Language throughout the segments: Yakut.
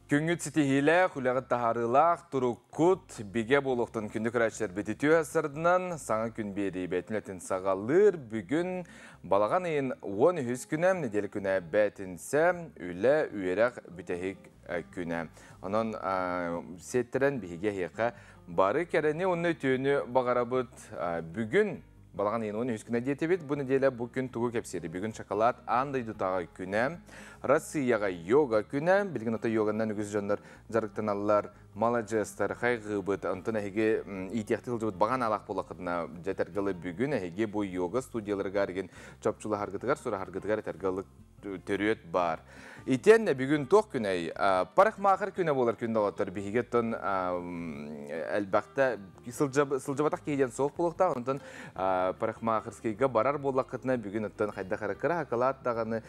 Күҥҥүт ситиһиилээх, үлэҕит таһаарыылаах, туруккут бигэ буолуохтун күндү көрөөччүлэрбит үтүө сырдынан саҥа күн биэрии бэйэтин үлэтин саҕалыыр. Бүгүн балаҕан ыйын 13 күнэ, нэдиэлэ күнэ бээтинсэ, үлэ, үөрэх бүтэһик күнэ. Онон сиэттэрэн биһиги эһиэхэ бары кэрэни уонна үтүөнү баҕарабыт. Бүгүн Балаҕан ыйын 13 күнэ диэтибит. Бу нэдиэлэ бу күн тугу кэпсиэри? Бүгүн шоколад аан дойдутааҕы күнэ, Россияҕа йога күнэ. Билигин ото йоганнан үгүс дьоннор дьарыктаналлар, маладьыастар, хайҕыыбыт. Онтон эһиги иитиэхтии сылдьыбыт баҕан аалаах буоллаххытына, дьэ этэргэ бүгүн эһиги бу йога студияларыгар игин чопчулаһаргытыгар, сураһаргытыгар этэргэ төрүөт баар. Итиэннэ бүгүн туох күнэй? Парикмахер күнэ буолар күн доҕоттор. Биһиги оттон элбэхтэ сылдьыбатах киһи диэн суох буолуохтаах. Онтон парикмахерскийга барар буоллаххытына бүгүн оттон хайдах эрэ кыра акылаат даҕаны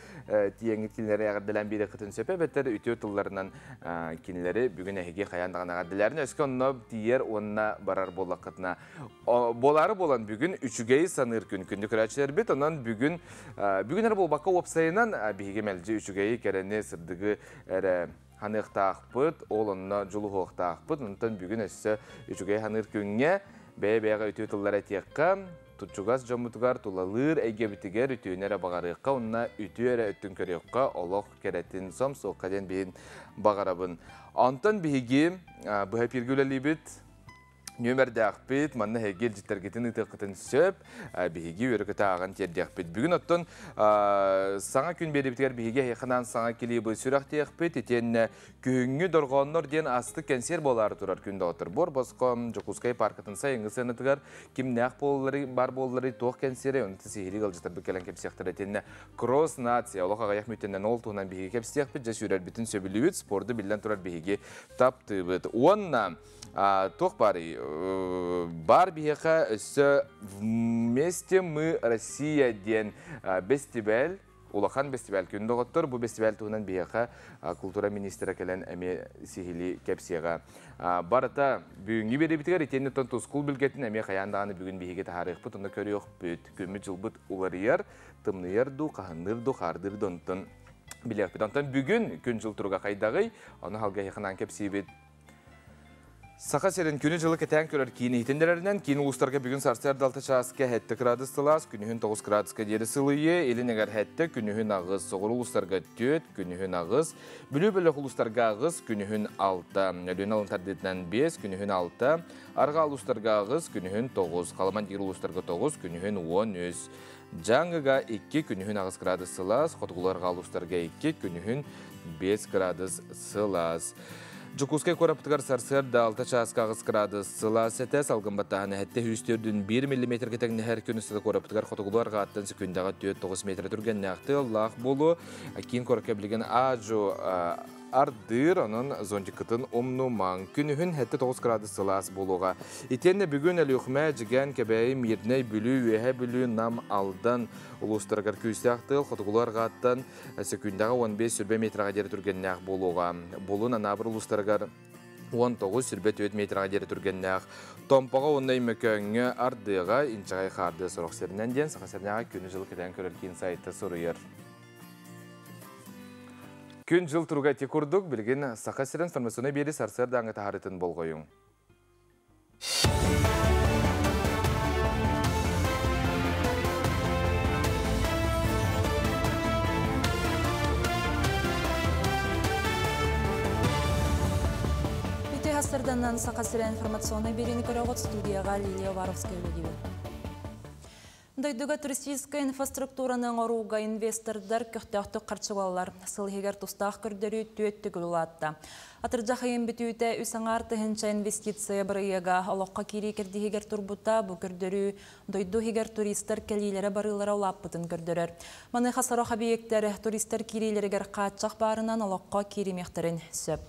тиийэҥҥит кинилэри эҕэрдэлээн биэриэххитин сөп эбэтэр үтүө тылларынан кинилэри бүгүн эһиги хайаан даҕаны эҕэрдэлээрин өскө онно тиийэр уонна барар буоллаххытына Буолаары буолан бүгүн үчүгэйи саныыр күн күндү көрөөччүлэрбит. Онон бүгүн бүгүн эрэ буолбакка уопсайынан биһиги мэлдьи үчүгэйи, кэрэни, сырдыгы эрэ ханыахтаахпыт, ол онно дьулуһуохтаахпыт. Онтон бүгүн өссө үчүгэй ханыыр күҥҥэ бэйэ-бэйэҕэ үтүө тыллар этиэххэ, чугас дьоммутугар тулалыыр эйгэбитигэр үтүөнү эрэ баҕарыахха уонна үтүө эрэ өттүн көрүөххэ, олох кэрэтин сомсуохха диэн биһин баҕарабын. Онтон биһиги быһа эпииргэ үлэлиибит. Нүөмэрдээхпит, манна эһиги илдьиттэргитин ыытыаххытын сөп, биһиги үөрэ-көтө ааҕан тиэрдиэхпит. Бүгүн оттон саҥа күн биэрибитигэр биһиги эһиэхэ саҥа килиибы сүрэхтиэхпит, итиэннэ күһүҥҥү дорҕооннор диэн астык кэнсиэр буолаары турар күн доҕоттор. Буор босхо Дьокуускай пааркатын сайыҥҥы сыанатыгар кимнээх буоллары, бар буоллары, туох кэнсиэрэ, ону сиһилии ыалдьыттарбыт кэлэн кэпсиэхтэрэ. Итиэннэ кросс нация олох аҕыйах мүттэнэн ол туһунан биһиги кэпсиэхпит, дьэ сүүрэрбитин сөбүлүүбүт, спорду биллэн турар биһиги таптыыбыт. Уонна туох баарый? Бар биһиэхэ өссө «Вместе мы Россия» диэн бэстибээл, улахан бэстибээл күн доҕоттор. Бу бэстибээл туһунан биһиэхэ култуура министрэ кэлэн эмиэ сиһилии кэпсиэҕэ. Барыта бүгүҥҥү биэриибитигэр итиэннэ тускул билгэтин эмиэ хайаан даҕаны бүгүн биһиги таһаарыахпыт, онно көрүөхпүт. Күммүт-дьылбыт уларыйар, тымныйар дуу, хаһынныыр дуу, хаардыыр дуу, онтон билиэхпит. Онтон бүгүн күн-дьыл туруга хайдаҕый? Ону халга кэпсиибит. Саха сирин күнү-дьылы кэтээн көрөр киин иһитиннэрэринэн, киин улуустарга бүгүн сарсыарда 6 чааска 7 градус сылаас, күнүһүн 9 градуска диэри сылыйыы, илин эҥэр 7, күнүһүн 8, соҕуруу улуустарга 4, күнүһүн 8, Бүлүү бөлөх улуустарга 8, күнүһүн 6, Өлүөнэ алын тардыытынан 5, күнүһүн 6, арҕаа улуустарга 8, күнүһүн 9, Халыман диир улуустарга 9, күнүһүн 13, Дьааҥыга 2, күнүһүн 8 градус сылаас, хотугулуу арҕаа улуустарга 2, күнүһүн 5 градус сылаас. Дьокуускай куораппытыгар сарсыарда 6 чааска 8 градус сылаас этэ, салгын баттааһына 704 1 миллиметргэ тэҥнэһэр күн устата куораппытыгар хотугулуу арҕааттан секундаҕа 4-9 метр түргэннээх тыаллаах буолуо. Киин куоракка билигин аажу ардыыр, онон зонтиккытын умнумаҥ. Күнүһүн 7-9 градус сылаас буолуоҕа. Итиэннэ бүгүн Өлүөхүмэ, Дьигээн, Кэбээйи, Мирнэй, Бүлүү, Үөһээ Бүлүү, Нам, Алдан улуустарыгар күүстээх тыал хотугулуу арҕааттан секундаҕа 15-20 метрга диэри түргэннээх буолуоҕа. Булун, Анаабыр улуустарыгар 19-24 метрга диэри түргэннээх. Томпоҕо уонна Өймөкөөҥҥө ардыаҕа, инчэҕэй хаардыа сорох сиринэн диэн Саха сиринээҕи күнү-дьылы кэтээн көрөр киин сайта суруйар. Күн-дьыл туруга ити курдук, билигин Саха сирин информационнай биэри сарсыардааҥҥы таһаарытын болҕойуҥ. Үтүө сарсыарданан Саха сирэ информационнай биэриини көрөҕүт студияҕа Лилия Уваровская үлэлиибин. Дойдуга туристическай инфраструктураны оҥорууга инвестордар көхтөөхтүк харчылаллар. Сыл иһигэр тустаах көрдөрүү түөрт төгүл улаатта. Атырдьах ыйын бүтүүтэ үс аҥаар тыһыынча инвестиция бырайыага олоххо киирии кэрдииһигэр турбута. Бу көрдөрүү дойду иһигэр туристар кэлиилэрэ барыылара улааппытын көрдөрөр. Маныаха сорох объектэр туристар киириилэригэр хааччах баарынан олоххо кииримиэхтэрин сөп.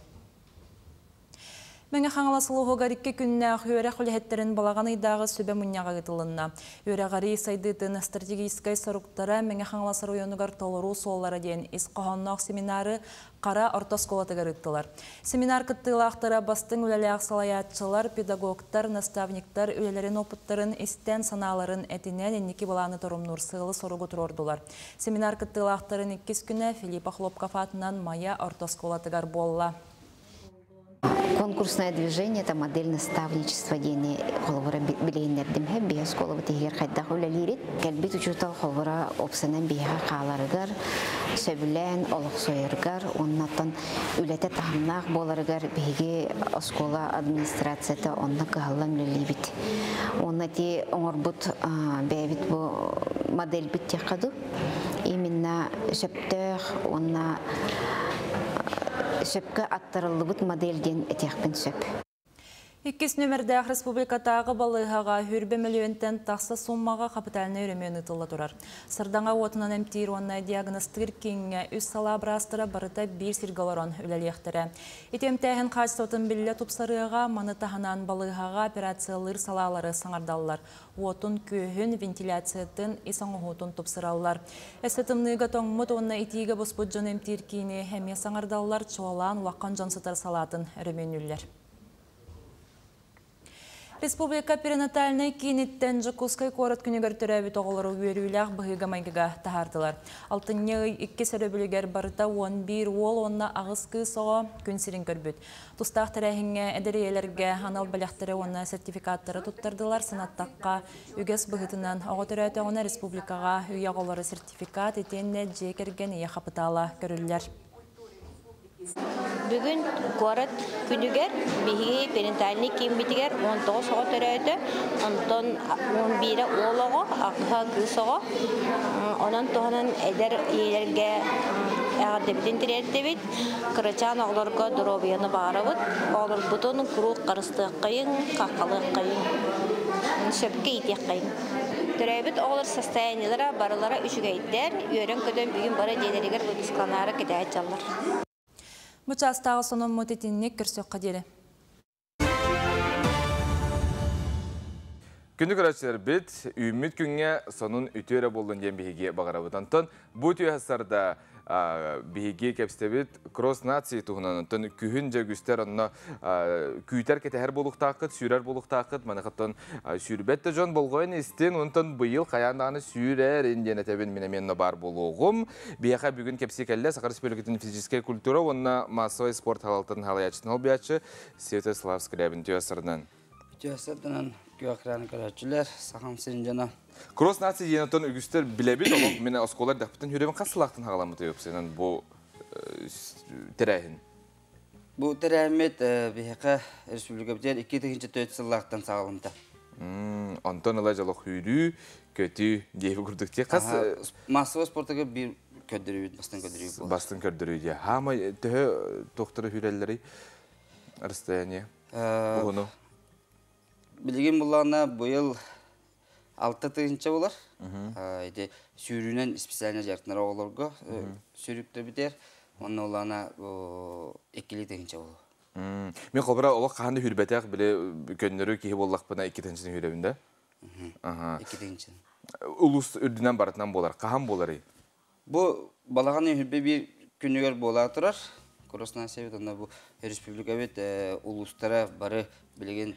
Мэҥэ Хаҥалас улууһугар икки күннээх үөрэх үлэһиттэрин балаҕан ыйдааҕы сүбэ мунньаҕа ыытылынна. Үөрэҕирии сайдыытын стратегическай соруктара Мэҥэ Хаҥалас оройуонугар толоруу суоллара диэн ис хоһоонноох семинары Хара орто оскуолатыгар ыыттылар. Семинар кыттыылаахтара бастыҥ үлэлээх салайааччылар, педагогтар, наставниктар үлэлэрин опыттарын истэн, санааларын этинэн инники былааны торумнуур сыалы-соругу туруордулар. Семинар кыттыылаахтарын иккис күнэ Филипп Охлопков аатынан Майа орто оскуолатыгар буолла. Конкурсное движение – это модель наставничества диэни холобура билиһиннэрдим һэ биһи оскуолабыт иһигэр хайдах үлэлиирит. Кэлбит учуутал холобура опсанан биһиэхэ хааларыгар, сөбүлээн олохсуйарыгар, уоннаттан үлэтэ таһымнаах буоларыгар биһиги оскуола администрацията онно кыһаллан үлэлиибит. Уонна ти оҥорбут бэйэбит бу модельбит диэххэ дуу, именно сөптөөх уонна сөпкө аттарыллыбыт модель диэн этиэхпин сөп. Иккис нөмірдәк республикатағы балыыһаҕа 20 мөлүйүөнтэн тахса суммаҕа капитальнай өрөмүөн ыытылла турар. Сардаҥа уотунан эмтиир уонна диагностыыр кииҥҥэ үс салаа быраастара барыта биир сиргэ олорон үлэлиэхтэрэ. Ити эмтээһин хаачыстыбатын биллэ тупсарыаҕа, маны таһынан балыыһаҕа операциялыыр салаалары саҥардаллар. Уотун күөһүн, вентиляциятын, ис оҥоһуутун тупсараллар. Өссө тымныыга тоҥмут уонна итиигэ буспут дьон эмтиир киини эмиэ саҥардаллар, чуолаан улахан дьон сытар салаатын өрөмүөннүүллэр. Республика перинатальнай кииниттэн Дьокуускай куорат күнүгэр төрөөбүт оҕолору үөрүүлээх быһыыга-майгыга таһаардылар. Алтынньы ый иккис өрөбүлүгэр барыта 11 уол уонна 8 кыыс оҕо күн сирин көрбүт. Тустаах тэрээһиҥҥэ эдэр ийэлэргэ анал бэлэхтэри уонна сертификаттары туттардылар. Санаттахха, үгэс быһыытынан оҕо төрөөтөҕүнэ республикаҕа үйэ оҕолору сертификат итиэннэ дьиэ кэргэн ийэ хапытаала көрүллэр. Бүгүн куорат күнүгэр биһиги перинатальнай кииммитигэр 19 оҕо төрөөтө, онтон 11 уол оҕо, 8 кыыс оҕо. Онон туһанан эдэр ийэлэргэ эҕэрдэбитин тириэрдэбит. Кырачаан оҕолорго доруобуйаны баҕарабыт. Оҕолорбутун куруук харыстыаххайыҥ, хаххалыаххайыҥ, сөпкө иитиэххэйиҥ. Төрөөбүт оҕолор состояниелара барылара үчүгэйдэр, үөрэн-көтөн бүгүн бары дьиэлэригэр выпускаланаары кэтэһэ дьаллар. Бу чаастааҕы сонуммут итинник, көрсүөххэ диэри. Күндү көрөөччүлэрбит, үүммүт күҥҥэ сонун үтүө эрэ буоллун диэн биһиги баҕарабыт. Онтон бу үтүө сарда биһиги кэпсэбит кросс нации туһунан. Онтон күһүн дьэ үгүстэр онно күүтэр кэтэһэр буолуохтааххыт, сүүрэр буолуохтааххыт. Маныхаттан сүүрбэт да дьон болҕойон истин, онтон быйыл хайаан даҕаны сүүрэр диэн этэбин мин эмиэ баар буолуоҕум. Биһиэхэ бүгүн кэпсии кэллэ Саха Республикатын физическэй культура уонна массовай спорт халалтын халаячытын холбуйааччы Святослав Скрябин үтүө сарынан. Үтүө сарданан күөх экраны көрөөччүлэр, Сахам сирин дьоно. Кросс нации диэн оттон үгүстэр билэбит, олох мен оскуолар дахпытын хүребин хас сылаахтан хагаламмыт өпсенен бу тэрээһин? Бу тэрээһиммит биһиэхэ республикабытыгар 2004 сыллаахтан саҕаламмыта. Онтон ыла дьолох хүрүү, көтүү диэби курдук тиэ хас массовый спортага бир көрдөрүүбүт, бастын көрдөрүү буолар. Бастын көрдөрүү диэ. Хаама төһө тохтору хүрэллэри расстояние? Уһуну? Билигин буллаҕына быйыл 6 тыһыынча болар. Ити сүүрүүнэн специально дьарыктанар оҕолорго сүүрүктэр битэр. Онно улаана 2 тыһыынча болар. Мен холбура олох хаһан да хүрбэтэх биле көннөрү киһи буоллахпына 2 тыһыынчаны хүрөбүн да? 2 тыһыынчаны. Улус үрдүнэн барытынан болар. Хаһан боларый? Бу балаҕан хүрбэ бир күнүгэр буола турар. Кросс нация онно бу республикабыт улустара бары билигин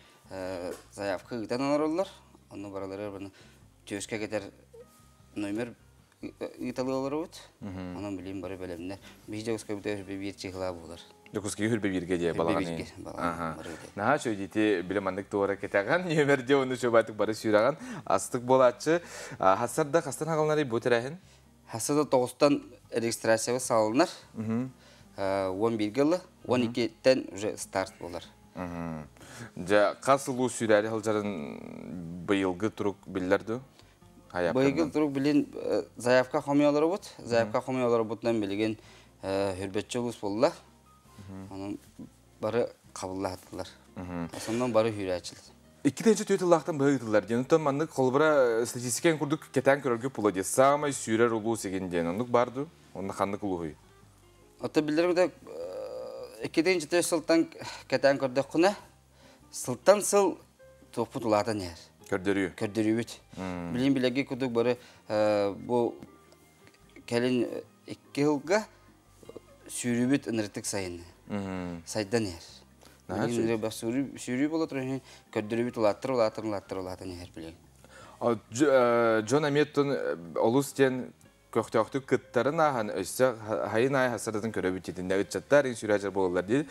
заявка ыытан олороллор. Онно баралары баны төскө кетер номер ыыталыаларыбыт. Онон билим бары бөлөмнөр. Биһи Дьокуускай хүрбэ биир чыһыла буолар. Дьокуускай хүрбэ бииргэ дии балаҕаны. Наһаа чөйдити биле маннык туора кетеген нөмерде оны чөбатык бары сүүраган астык болааччы. Хассарда хастан хагалнары бу тэрээһин? Хассарда 9-тан регистрация салынар. 11 гылы, 12-тен уже старт болар. Жа қас улуу сүүрәри халжарын быйылгы турук биллерди? Быйылгы турук билин заявка хомуялары бут. Заявка хомуялары бутунан билген хүрбетче улус болла. Онун бары кабыллаттылар. Осондон бары хүрәчилер. Икки тенче төт ыллаахтан быһыытылар диэн. Онтон маннык холбура статистикаң курдук кетен көрөргө пула дии. Самай сүүрэр улуу сеген диэн. Оннук барды. Онна ханнык улууһуй? Ото билдерим да икки тенче төт сылтан кетен көрдөккүнэ сылтан сыл топпут улаатан эр. Көрдөрүү. Көрдөрүүбүт. Билин билеги курдук бары бу келин икки жылга сүүрүүбүт ыныртык сайын. Сайдан эр. Сүүрүү бола турар, көрдөрүүбүт улааттыр, улааттыр, улааттыр, улаатан эр билин. Джон Аметтон олус диэн Көхтөөхтүк кыттарын ааһан өссө хайын аайы хасыратын көрөбүт итиннэ ыччаттар ин сүрәжер буолалар дии.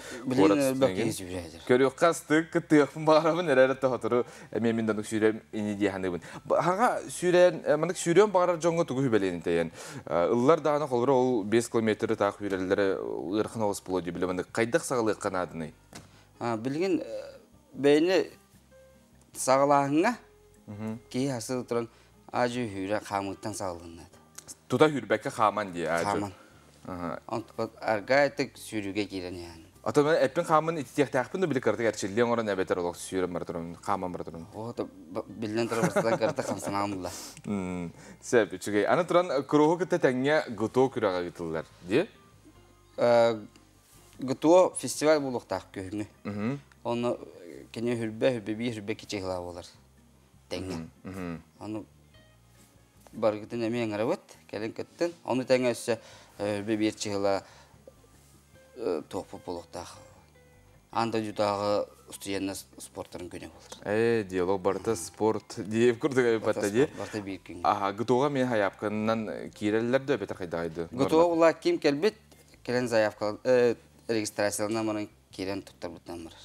Көрүөххэ астык кыттыахпын баҕарабын эрэр тоһотору эмиэ мин данык сүүрэм ини дии саныыбын. Хаҥа сүүрэн манык сүүрүөн баҕарар дьоҥҥо тугу хүбэлиэн тэйэн. Ыллар даҕаны холобура ол 5 километры таах үүрэллэрэ ыарахан оҕус буолуо дии билэ манык хайдах саҕалыахха наадыный? Билигин бэйэни саҕалааһыҥҥа киһи хасы туран аажы хүүрэ хаамыттан саҕалыннат. Тута хүрбэккэ хааман дии аажы. Хааман. Онтукат аргаайтык сүүрүүгэ киирэн яан. Ата мен эппин хаамын ититиэхтээхпин да били кыртык эрчиллиэн оҥорон эбэтэр олох сүүрэн бара туран хааман бара туран. Оо, биллэн турар бастан кырта хамсанаан булла. Сөп, үчүгэй. Аны туран кроһу кытта тэҥҥэ ГТО күрэҕэ ыытыллар дии? ГТО фестиваль буолуохтаах күһүҥҥү. Онно кини хүрбэ, хүрбэ биир, хүрбэ кичи хыла буолар. Тэҥҥэ. Ону барыгытын эмиэ ыҥырабыт, кэлин кыттын. Ону тэҥэ өссө хүрбэ биир чыһыла туохпут буолуохтаах. Аан дойдутааҕы студеннар спорттарын күнэ буолар. Ээ, диалог барыта спорт диэп курдук эбиппатта дии. Барыта биир күн. Аха, ГТО-га мен хайапканынан киирэллэр да эбэтэр хайдагайды? ГТО була ким келбит, келен заявка регистрациялана баран киирэн туттарбыттан барар.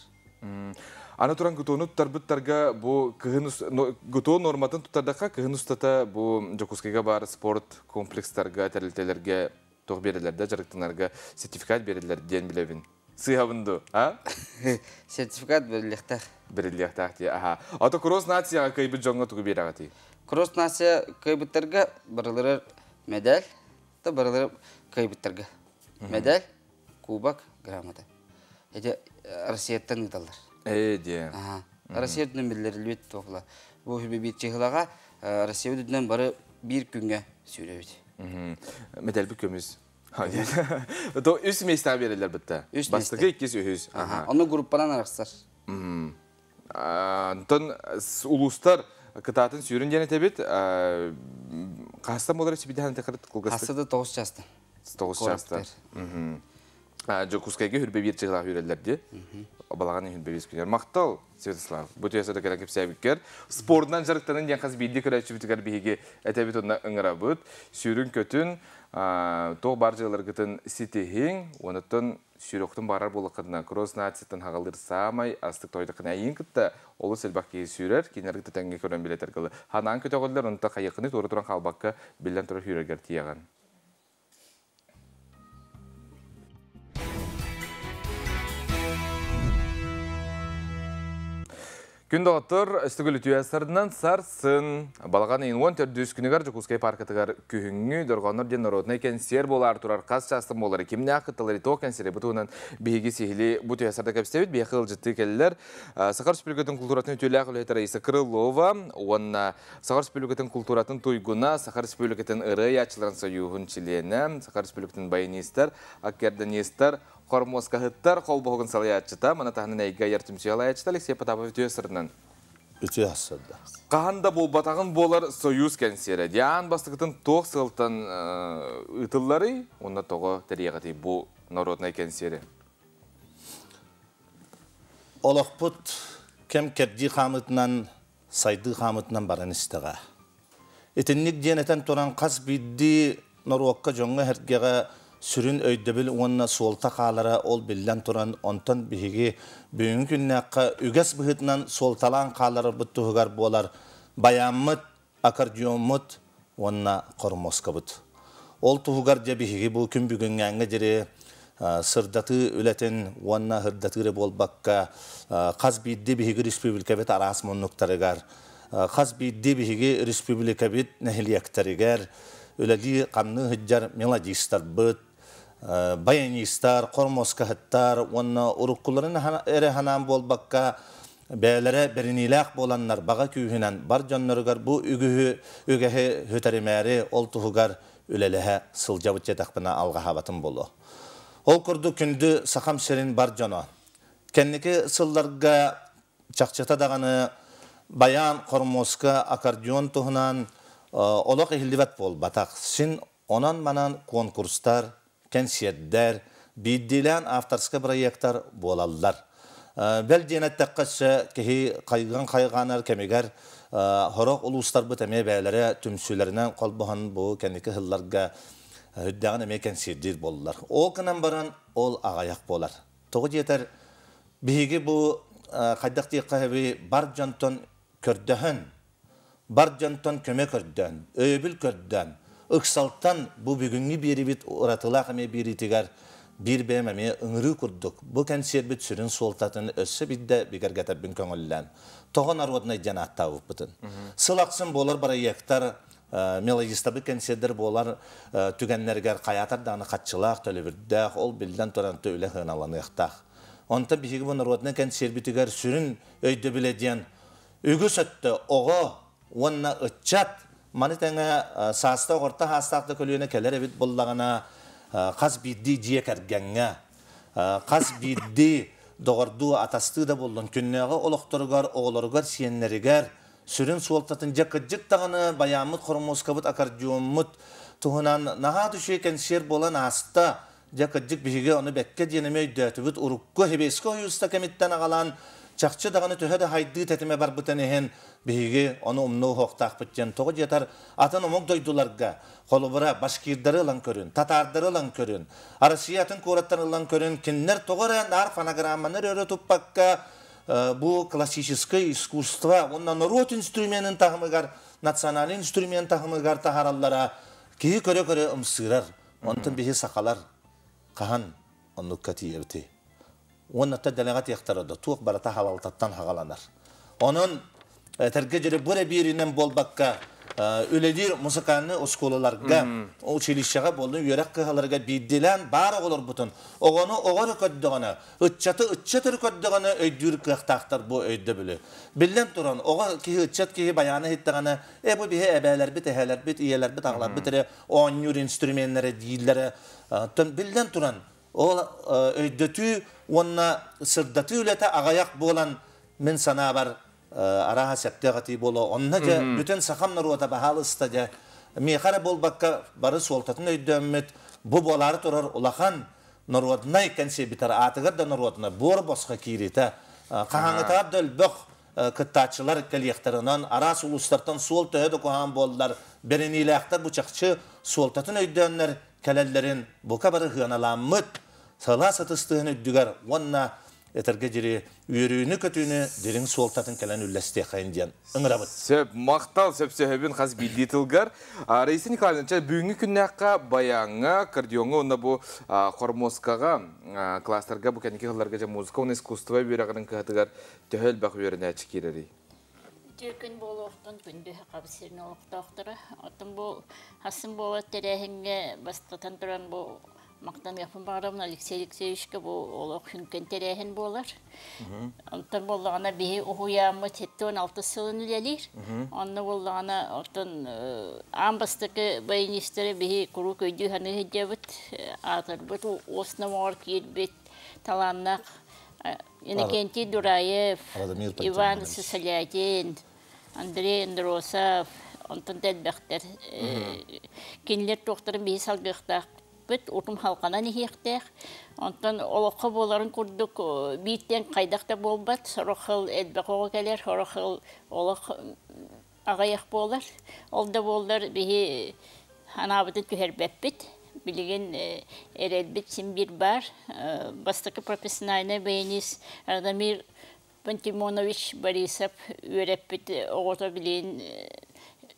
Аны туран ГТО-ну туттарбыттарга бу кыһын ГТО норматын туттардахха кыһын устата бу Дьокуускайга баар спорт комплекстарга, тэрилтэлэргэ туох биэрэллэр да дьарыктанарга сертификат биэрэллэр диэн билэбин. Сыыһабын ду, а? Сертификат берилиэхтээх. Берилиэхтээх дии, аха. Ото Кросс нацияҕа кыайбыт дьоҥҥо тугу биэрэҕитий? Кросс нация кыайбыттарга барыларар медаль, та барылары кыайбыттарга медаль, кубок, грамота. Эти Россияттан ыыталлар. Ээ, диэ. Аха. Россия үрдүнэн биллэриллибит туохла. Бу биир чыһылаҕа Россия үрдүнэн бары биир күҥҥэ сүүрэбит. Медальбит көмүс. То үс места берелер битте. Үс Бастакы, иккис, үһүс. Ону группанан арахсар. Онтон улуустар кытаатын сүүрүн диэн этебит. Хаастан болар сибидихан текарыт кылгастык? Хасыда 9 частан. 9 частан. Дьокуускайга хүрбэ биир чыгылаах үрэллэр ди. Балаҕан хүрбэ биир күнэр. Махтал, Святослав. Бу түөсөдө кэлэн кэпсээбиккэр. Спордунан дьарыктанын диэн хас биирдии көрөөччүбүтүгэр биһиги этэбит онно ыҥырабыт. Сүүрүн көтүн, туох бар дьыаларгытын ситиһиҥ, онуттан сүүрөхтүн барар буоллаххытына кросс нацияттан хагалыр саамай астык тойдаххына эйиин кытта олус элбэх киһи сүүрэр, кинилэр кытта тэҥҥэ көрөн билэтэр кылы. Ханаан көтөҕөллөр, онто хайыкыны туора туран хаалбакка биллэн турар сүүрэргэр тиийэҕин. Күн доҕоттор, өстүгүл үтүө сарынан сарсын балаҕан ыйын 14 күнүгэр Дьокуускай паркатыгар күһүҥҥү дорҕооннор диэн народнай кэнсиэр буолаар турар хас чаастан буолары кимнээх кытталары туох кэнсиэри бу туһунан биһиги сиһили бу түһэ сарда кэпсэбит биһиэхэ ыалдьыттыы кэллилэр Саха Республикатын култууратын үтүөлээх үлэһитэ Раиса Крылова уонна Саха Республикатын култууратын туйгуна, Саха Республикатын ырыа айааччыларын сойууһун чилиэнэ, Саха Республикатын баянистар, аккордеонистар, хормуоскаһыттар холбоһугун салайааччыта, маны таһынан эйгэ айар түмсүү салайааччыта Алексей Потапов үтүө сырынан. Үтүө сырда. Хаһан да буолбатаҕын буолар Союз кэнсиэрэ. Диан бастакытын туох сылтан ыытылларый уонна тоҕо тэрийэҕитий бу народнай кэнсиэри? Олохпут кэм кэрдии хаамытынан, сайдыы хаамытынан баран истэҕэ. Итинник диэн этэн туран хас биирдии норуокка дьоҥҥо-сэргэҕэ сүрүн өйдөбүл уонна суолта хаалара ол биллэн туран, онтон биһиги бүгүҥҥү күннээххэ үгэс быһыытынан суолталаан хааларбыт туһугар буолар байааммыт, аккордеоммут уонна хормуоскабыт. Ол туһугар дьэ биһиги бу күн бүгүҥҥээҥҥэ диэри сырдатыы үлэтин уонна сырдатыы эрэ буолбакка хас биирдии биһиги республикабыт араас муннуктарыгар, хас биирдии биһиги республикабыт нэһилиэктэригэр үлэлии хамныы сылдьар мелодистарбыт, баянистар, хормуоскаһыттар уонна уруккуларын эрэ санаан буолбакка бэйэлэрэ бэриниилээх буоланнар баҕа күүһүнэн бар дьонноругар бу үгүһү үгэһи сүтэримээри ол туһугар үлэлэһэ сылдьабыт диэтэхпинэ алҕаһаабатым буолуо. Ол курдук күндү Сахам сирин бар дьоно. Кэнники сылларга чахчыта даҕаны баян, хормуоска, аккордеон туһунан олох иһиллибэт буолбатах. Син онон-манан конкурстар, кэнсиэрдэр, биирдиилээн авторскай проектар буолаллар. Бэл диэн эттэххэ өссө киһи хайган хайҕаанар кэмигэр сорох улуустарбыт эмиэ бэйэлэрэ түмсүүлэринэн холбоһон бу кэнники сылларга үрдээҕин эмиэ кэнсиэрдиир буоллулар. Ол гынан баран ол аҕыйах буолар. Тоҕо диэтэр биһиги бу хайдах диэххэ сөбүй бар дьонтон көрдөһөн, бар дьонтон көмө көрдөөн, өйөбүл көрдөөн, ыксалтан бу бүгүҥҥү биэрибит уратылаах эмиэ биэриитигэр биир бэйэм эмиэ ыҥырыы курдук бу кэнсиэрбит сүрүн суолтатын өссө биирдэ бигэргэтэрбин көҥүллээн, тоҕо народнай диэн ааттаабыппытын. Сыл ахсын буолар бырайыактар мелодистабыт кэнсиэрдэр буолар түгэннэригэр хайаатар даҕаны хаччылаах, төлөбүрдээх, ол биллэн туран үлэ сыаналаныахтаах. Онтон биһиги бу народнай кэнсиэрбитигэр сүрүн өйдөбүлэ диэн үгүс өттө оҕо уонна ыччат маны тэҥэ саастаах орто саастаах да көлүөнэ кэлэр эбит буоллаҕына хас биирдии дьиэ кэргэҥҥэ хас биирдии доҕордуу атастыы да буоллун күннээҕи олохторугар оҕолоругар сиэннэригэр сүрүн суолтатын дьэ кырдьык даҕаны байааммыт хормуоскабыт аккордеоммут туһунан наһаа үчүгэй кэнсиэр буолан ааста дьэ кырдьык биһиги ону бэккэ диэн эмиэ өйдөөтүбүт урукку Хебеско ойууста кэмиттэн аҕалаан чахчы даҕаны төһө да хайдыы тэтимэ барбытын иһин биһиги ону умнуу уһуохтаахпыт диэн тоҕо диэтэр атын омук дойдуларга холобура башкирдары ылан көрүн татаардары ылан көрүн Россия атын куораттарын ылан көрүн кинилэр тоҕо эрэ наар фонограмманы өрө туппакка бу классическое искусство уонна норуот инструменын таһымыгар национальный инструмент таһымыгар таһараллара киһи көрө-көрө ымсыырар. Онтон биһи сахалар хаһан оннукка тиийэбитий? Уонна дэлэҕэ тиэхтэрэ да туох барыта халалтаттан хаҕаланар. Онон этэргэ дьөрү бу эрэ бииринэн буолбакка үлэлиир музыкальнай оскуолаларга, училищеҕа буоллун үөрэх кыһаларыгар биирдиилээн баар оҕолорбутун оҕону оҕо эрэ көрдөҕүнэ, ыччаты ыччат эрэ көрдөҕүнэ өйдүүр кыахтаахтар бу өйдөбүлү. Биллэн туран, оҕо киһи ыччат киһи байааны иһиттэҕинэ, э бу биһи эбээлэрбит, эһээлэрбит, ийэлэрбит, аҕаларбыт эрэ оонньуур инструменнэрэ дииллэрэ. Биллэн туран, ол өйдөтүү уонна сырдатыы үлэтэ аҕыйах буолан, мин санаабар, арааһа сөптөөх этии буолуо. Онно дьэ бүтүн сахам норуота баһаалыста дьэ миэхэ эрэ буолбакка бары суолтатын өйдөөммүт бу буолаары турар улахан народнай кэнсиэбитэр аатыгар да народнай буор босхо киириитэ хаһааҥҥытааҕар да өлбөх кыттааччылар кэлиэхтэрэ. Онон араас улуустартан суол төһө да куһаҕан буоллар бэриниилээхтэр бу чахчы суолтатын өйдөөннөр кэлэллэрин бука бары сыаналааммыт сылаас ытыстыһын үрдүгэр уонна этэргэ дири үөрүүнү-көтүүнү дириҥ суолтатын кэлэн үллэстиэххэйин диэн ыҥырабыт. Сөп, махтал сөпсөһөбүн хас биирдии тылгар. Раиса Николаевна, чэ, бүгүҥҥү күннээххэ баяҥҥа, аккордеоҥҥа уонна бу хормуоскаҕа класстарга бу кэнники сылларга дьэ музыка уонна искусство үөрэҕин кыһатыгар төһө элбэх үөрэнээччи киирэрий? Үтүө күн буолуохтун күндү Сахабыт сирин олохтоохторо. Оттон бу хассын буолар тэрээһиҥҥэ бастатан туран бу махтаныахпын баҕарабын Алексей Алексеевичка бу олох сүҥкэн тэрээһин буолар. Онтон буоллаҕына биһи уһуйааммыт 76 сылын үлэлиир. Онно буоллаҕына оттон аан бастакы баянистары биһи куруук өйдүү саныы сылдьабыт. Аатырбыт уос номоҕор киирбит талааннаах Иннокентий Дураев, Иван Сысолятин, Андрей Андросов, онтон да элбэхтэр. Кинилэр туохтарын биһи салгыахтаахпыт, утум халҕанан иһиэхтээх. Онтон олоххо буоларын курдук бииртэн хайдах да буолбат, сорох сыл элбэх оҕо кэлэр, сорох сыл олох аҕыйах буолар. Ол да буоллар биһи анаабытын түһэрбэппит. Билигин эрэлбит син биир баар. Бастакы профессиональнай баянист Радомир Пантимонович Борисов үөрэппит оҕото билигин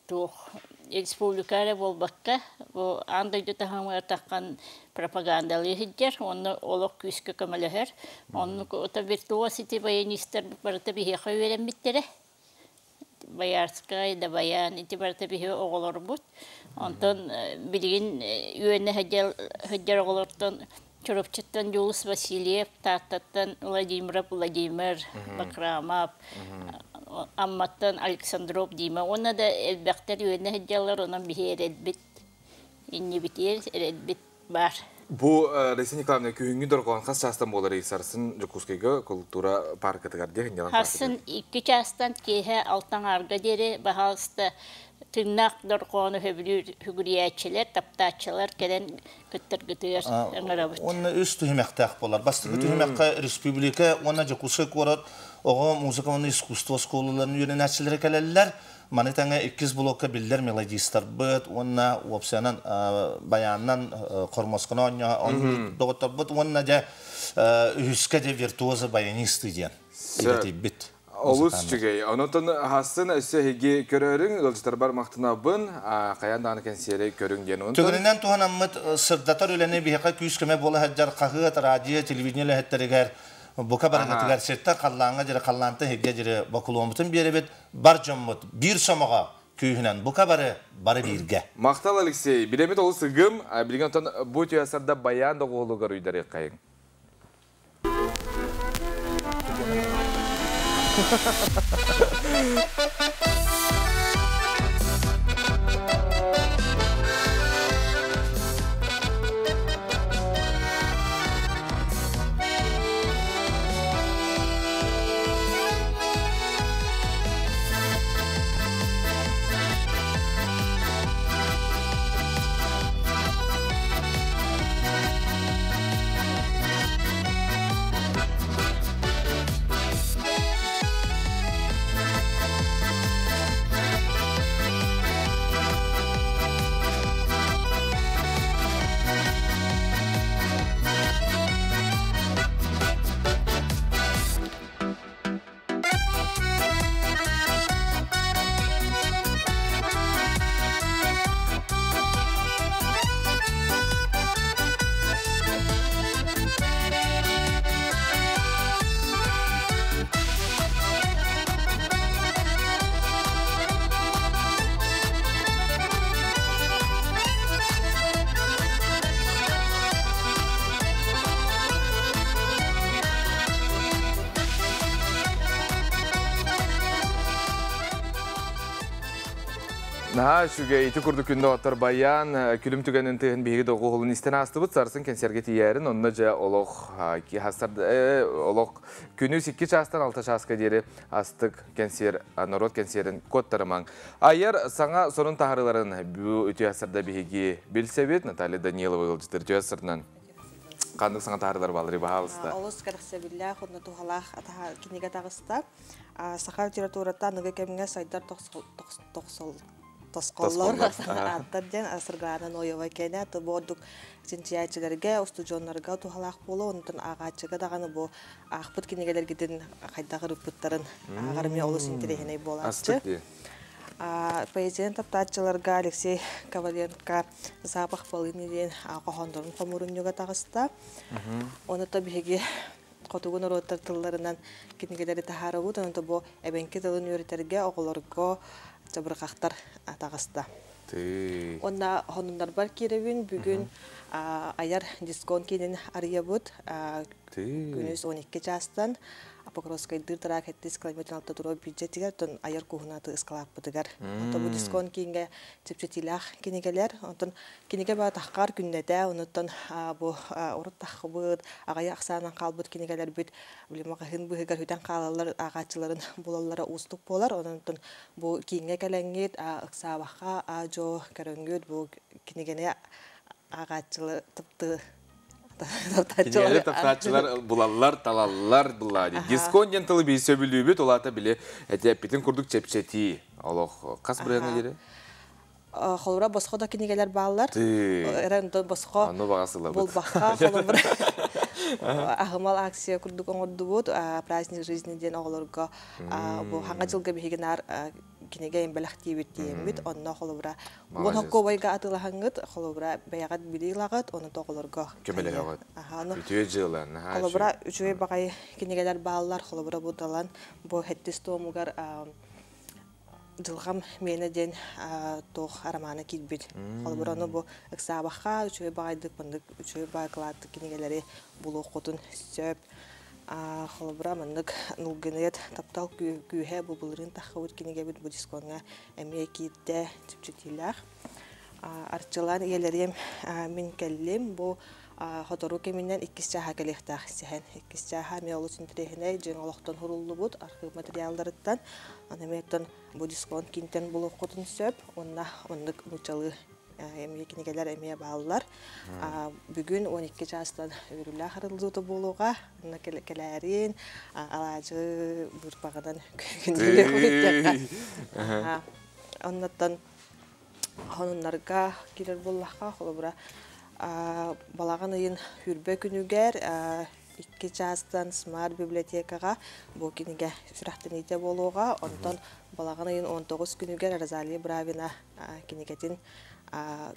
туох республика эрэ буолбакка, бу аан дойду таһымыгар таххан пропагандалыы сылдьар уонна олох күүскэ көмөлөһөр. Оннук виртуоз ити баянистар барыта биһиэхэ үөрэммиттэрэ. Боярскай, Дабайаан ити барыта биһи оҕолорбут. Онтон билигин үөнэ сылдьар оҕолортон Чурапчыттан Дьулус Васильев, Тааттаттан Владимиров Владимир Бакрамов, Амматтан Александров Дима уонна да элбэхтэр үөнэ сылдьаллар, онон биһи эрэлбит иннибитигэр эрэлбит баар. Бу Раиса Николаевна күһүҥҥү дорҕоон хас чаастан буоларый сарсын Дьокуускайга култуура паркатыгар диэ сынньалаҥ Сарсын 2 чаастан киэһэ 6 аҥаарга диэри баһаалыста тыыннаах дорҕоону сөбүлүүр сүгүрүйээччилэр, таптааччылар кэлэн кыттаргытыгар ыҥырабыт. Уонна үс түһүмэхтээх буолар. Бастакы түһүмэххэ республика уонна Дьокуускай куорат оҕо музыка уонна искусство оскуолаларын үөрэнээччилэрэ кэлэллэр. Маны тэҥэ иккис блокка биллэр мелодистарбыт уонна уопсайынан баянынан хормосканы оонньуур доҕотторбут уонна дьэ үһүскэ дьэ виртуозы баянисты диэн идэтийбит. Олус үчүгэй. Онотон хасын өссө эһиги көрөрүҥ, ыалдьыттарбар махтанабын, хайаан даҕаны кэнсиэри көрүҥ диэн. Түгэнинэн туһанаммыт сырдатар үлэни биһиэхэ күүс-көмө буола сылдьар хаһыат, радио, телевидение үлэһиттэригэр бука барыгытыгар сиртэн халлааҥҥа дьири халлаантан иһиргэ дьири бокулуоммутун биэрэбит. Бар дьоммут биир сомоҕо күүһүнэн бука бары бары бииргэ. Махтал, Алексей. Биремит олус ыгым. Билигин онтон бу түйасарда баян доҕуһулугар уйдарыаххайыҥ. Наһаа үчүгэй, ити курдук күндэ оттор баян күлүм түгэнин тыһын биһиги доҕуһулун истэн аастыбыт. Сарсын кэнсиэргэ тиийээрин, онно дьэ олох олох күнүс 2 чаастан 6 чааска диэри астык кэнсиэр, норуот кэнсиэрин куоттарымаҥ. Айар саҥа сонун таһарыларын бу үтүө сарда биһиги билсэбит. Наталья Данилова ыалдьыттар үтүө сарынан ханнык саҥа таһарылар балары баһаалыста. Олус кэрэхсэбиллээх уонна туһалаах кинигэ таҕыста. Саха литературата аныгы кэмҥэ сайдар тосхоллор ааттар диэн Сыргаана Ноева кэнэ бу ордук чинчийээччилэргэ, устудьуоннарга туһалаах буолуо, онтон ааҕааччыга даҕаны бу аахпыт кинигэлэргитин хайдах ырыппыттарын ааҕар эмиэ олус интэриэһинэй буолааччы. Поэзияны таптааччыларга Алексей Коваленко «Запах полыни» диэн хоһооннорун хомуурунньуга таҕыста. Оны то биһиги хотугу норуоттар тылларынан кинигэлэри таһаарабыт, онон бу эбэҥки тылын үөрэтэргэ оҕолорго чабырҕахтар таҕыста. Онна хонуннарбар киирэбин бүгүн айар дискон киинин арыйабыт күнүс 12 чаастан Покровскайдыыр трак 7 километр алта туруо бюджетигэр тон айар куһунаты ыскалааппытыгар. Онтон бу дискон киингэ чэпчэтиилээх кинигэлэр, онтон кинигэ ба таххар күннэтэ, онуттан бу урут таххыбыт, аҕайы ахсаанан хаалбыт кинигэлэрбит билима хаһын быһыгар хүтэн хаалаллар, ааҕааччыларын булаллара уустук буолар. Онон бу киингэ кэлэҥҥит ыксаабахха аажо көрөҥҥүт бу кинигени ааҕааччылар тыпты Кинигэни таптааччылар булаллар, талаллар булла. Дискон диэн тылы биир сөбүлүүбүт, улаата били эти курдук чэпчэтии. Олох хас бырыана дири? Холура босхо да кинигэлер бааллар. Эрэн босхо булбахха холобура аһымал акция курдук оҥордубут праздник жизни диэн оҕолорго бу хаҥа жылга биһигинаар кинигэ эмбэлэхтиибит диэммит онно холобура уон хоккуобайга атыылаһаҥҥыт холобура бэйэҕит билиилаҕыт ону тоҕолорго көмөлөһөҕүт. Үтүө дьыала. Холобура үчүгэй баҕай кинигэлэр бааллар холобура бу далан бу хэттис туомугар дьылҕам миэнэ диэн туох арамаана киирбит. Холобура ону бу ыксаабахха үчүгэй баҕайдык маннык үчүгэй баҕай кылааттык кинигэлэри булуоххутун сөп. Холобура маннык нулгыныат таптал күүһэ бу былырыын таххыбыт кинигэбит бу дискоҥҥа эмиэ киирдэ чэпчэтиилээх. Арчылаан ийэлэриэм мин кэллим бу Хотору кэминэн иккис чааһа кэлиэхтээх сэһэн. Иккис чааһа эмиэ олус интэриэһинэй, дьиҥ олохтон суруллубут архыып материалларыттан. Аны эмиэ бу дисконт киинтэн булуоххутун сөп. Уонна оннук нууччалыы эмиэ кинигэлэр эмиэ бааллар. Бүгүн 12 чаастан үөрүүлээх арыллыыта буолуоҕа. Онно кэлээрин, алаадьы быырпаҕынан күндүлүөх. Оннуттан хонуннарга киирэр буоллахха, холобура, балаҕан ыйын хүрбэ күнүгэр 2 чаастан Смарт библиотекаҕа бу кинигэ сүрэхтэниитэ буолуоҕа. Онтон балаҕан ыйын 19 күнүгэр Розалия Бравина кинигэтин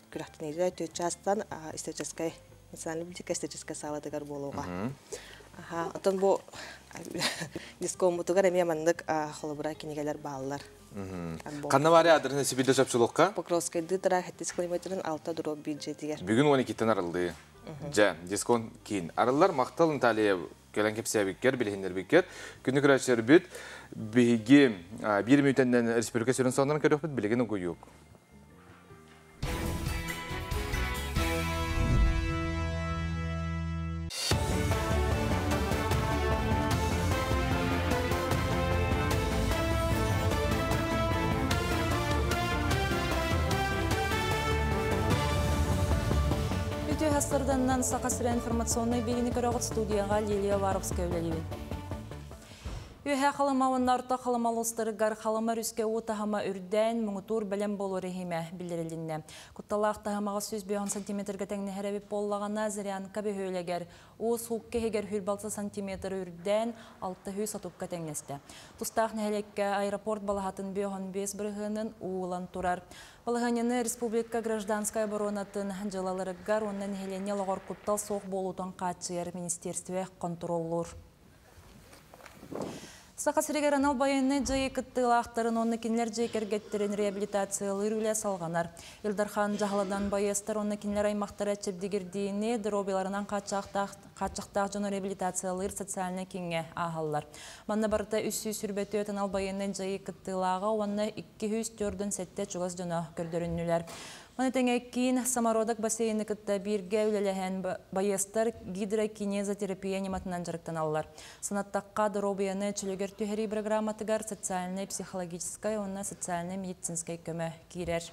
күрэхтэниитэ 4 чаастан историческай национальная библиотека историческай саалатыгар буолуоҕа. Оттон бу дискоммутугар эмиэ маннык холобура кинигэлэр бааллар. Ханна баары адресini сибилде сөпсүлукка? Покровскайды тара 7 километрин 6 дроп бюджетигер. Бүгүн 12-тен арылды. Жа, дискон кийин. Арыллар мактал Наталья кэлэн кепсэбиккер, билиһиннэрбиккер. Күнү көрөчөр бүт биһиги бир мүтенден республика сүрүн соннан көрөкпүт билигин угуйук. Хастарданнан Саха сирэ информационный бириини көрөҕүт, студияға Лилия Варовская үлэлиибин. Үһэ Халыма уонна Орто Халыма улуустарыгар Халыма өрүскэ уу таһыма үрдээн, муҥутуур бэлэм буолуу режимэ биллэрилиннэ. Кутталаах таһымаҕа 105 сантиметрга тэҥнэһэр эбит буоллаҕына, Зырянка бөһүөлэгэр уу суукка иһигэр 106 сантиметр үрдээн, 600 отукка тэҥнэстэ. Тустаах нэһилиэккэ аэропорт балаһатын 55 бырыһыанын уу ылан турар. Балаһыанньаны республика гражданскай оборонатын дьыалаларыгар уонна нэһилиэнньэ олоҕор куттал суох буолуутун хааччыйар министерстве хонтуруоллуур. Саха сиригэр анал байыаннай дьайыы кыттыылаахтарын уонна кинилэр дьиэ кэргэттэрин реабилитациялыыр үлэ салҕанар. Ил Дархан дьаһалынан байыастар уонна кинилэр аймахтара чэбдигирдиини доруобуйаларынан хааччахтаах дьону реабилитациялыыр социальнай кииҥҥэ ааһаллар. Манна барыта 324 анал байыаннай дьайыы кыттыылааҕа уонна 247 чугас дьоно көрдөрүннүлэр. Маны тэҥэ киин Самородок бассейны кытта бииргэ үлэлэһэн байыастар гидрокинезотерапия ньыматынан дьарыктаналлар. Санаттахха, доруобуйаны чөлүгэр түһэрии программатыгар социальнай, психологическай уонна социальнай медицинскэй көмө киирэр.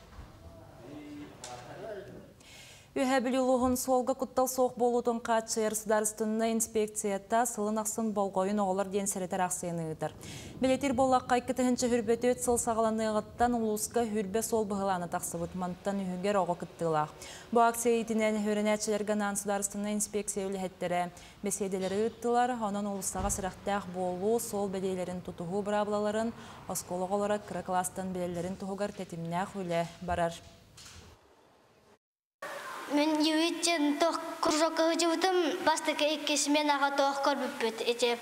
Үөһээ Бүлүү улууһун суолга куттал суох буолуутун хааччыйар судаарыстыбаннай инспекцията сылын ахсын болҕойун оҕолор диэн сэрэтэр аахсыйаны ыытар. Бэлиэтиир буоллахха, 2024 сыл саҕаланыаҕыттан улууска хүрбэ суол быһылаана тахсыбыт. Мантан үһүгэр оҕо кыттыылаах. Бу акция иитинэн үөрэнээччилэргэ анаан судаарыстыбаннай инспекция үлэһиттэрэ бэсиэдэлэри ыыттылар. Онон уулуссаҕа сэрэхтээх буолуу, суол бэлиэлэрин тутуһуу быраабылаларын оскуола оҕолоро кыра кылаастан билэллэрин туһугар тэтимнээх үлэ барар. Мин ювитчен тох кружокка сылдьыбытым, бастакы иккис сменаҕа туох көрбүппүт ити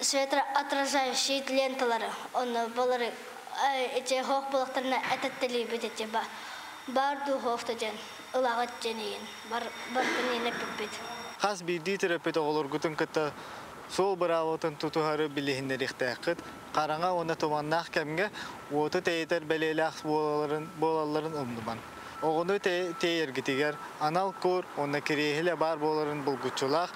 светоотражающий ленталары, онно балары ити хоох булахтарына этэттэлиибит ити бар дуу хоохто диэн ылаҕыт диэн иин бар барытын иин эппиппит. Хас биирдии төрөппүт оҕолоргутун кытта суол быраабылатын тутуһары билиһиннэриэхтээххит. Хараҥа уонна туманнаах кэмҥэ уоту тэйитэр бэлиэлээх буолалларын умнумаҥ. Оҕону тиэйэргитигэр анал кур уонна кириэһилэ баар буоларын булгуччулаах.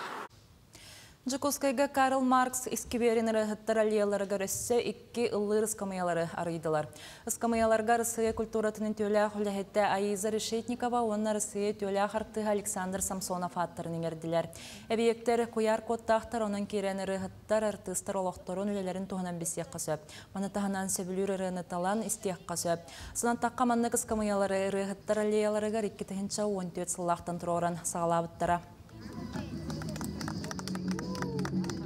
Дьокуускайга Карл Маркс искибиэрин ырыаһыттар аллеяларыгар өссө икки ыллыыр ыскамыйалары арыйдылар. Ыскамыйаларга Арассыыйа культуратын үтүөлээх үлэһитэ Аиза Решетникова уонна Арассыыйа үтүөлээх артыыһа Александр Самсонов ааттарын иҥэрдилэр. Эбийиэктэр куйаар кодтаахтар, онон киирэн ырыаһыттар, артыыстар олохторун, үлэлэрин туһунан билсиэххэ сөп. Маны таһынан сөбүлүүр ырыаны талан истиэххэ сөп. Санаттахха, маннык ыскамыйалары ырыаһыттар аллеяларыгар 2014 сыллаахтан туруоран саҕалаабыттара.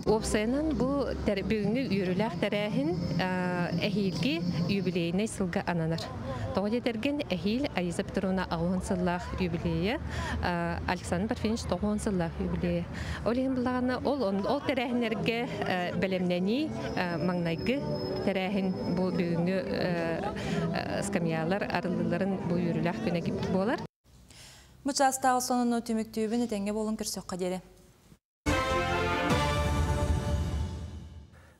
Уопсайынан бу бүгүҥҥү үөрүүлээх тэрээһин эһиилги юбилейнай сылга ананар. Тоҕо диэтэргин эһиил Аиза Петровна 80 сыллаах юбилейа, Александр Парфенович 90 сыллаах юбилейа. Ол иһин буллаҕына ол ол тэрээһиннэргэ бэлэмнэнии маҥнайгы тэрээһин бу бүгүҥҥү скамьялар арыллыыларын бу үөрүүлээх күнэ буолар. Бу чаастааҕы сонуну түмүктүүбүн, этэҥҥэ буолун, көрсөххө диэри.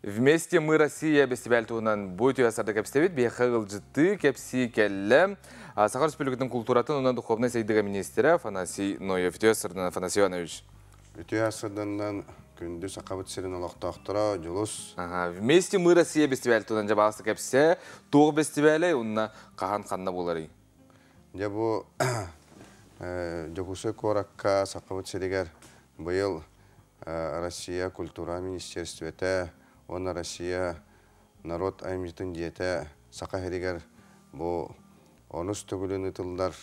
Вместе мы Россия бестибәл туһунан бу үтүө сарда кэпсэбит биэхэ ылдьытты кэпси кэллэ. Саха Республикатын култууратын уонна духовнай сайдыыга министрэ Афанасий Ноев. Үтүө сарсыарданан, Афанасий Иванович. Үтүө сарсыарданан, күндү Сахабыт сирин олохтоохторо, Дьулус. Ага, «Вместе мы Россия» фестиваль туһунан дьабаасы кэпсээ, туох фестивалэ уонна хаһан ханна буоларый? Дьэ бу Дьокуускай куоракка Сахабыт сиригэр быйыл Россия культура министерствота уонна Россия народ айымньытын дьиэтэ Саха сиригэр бу онус төгүлүн ыытыллар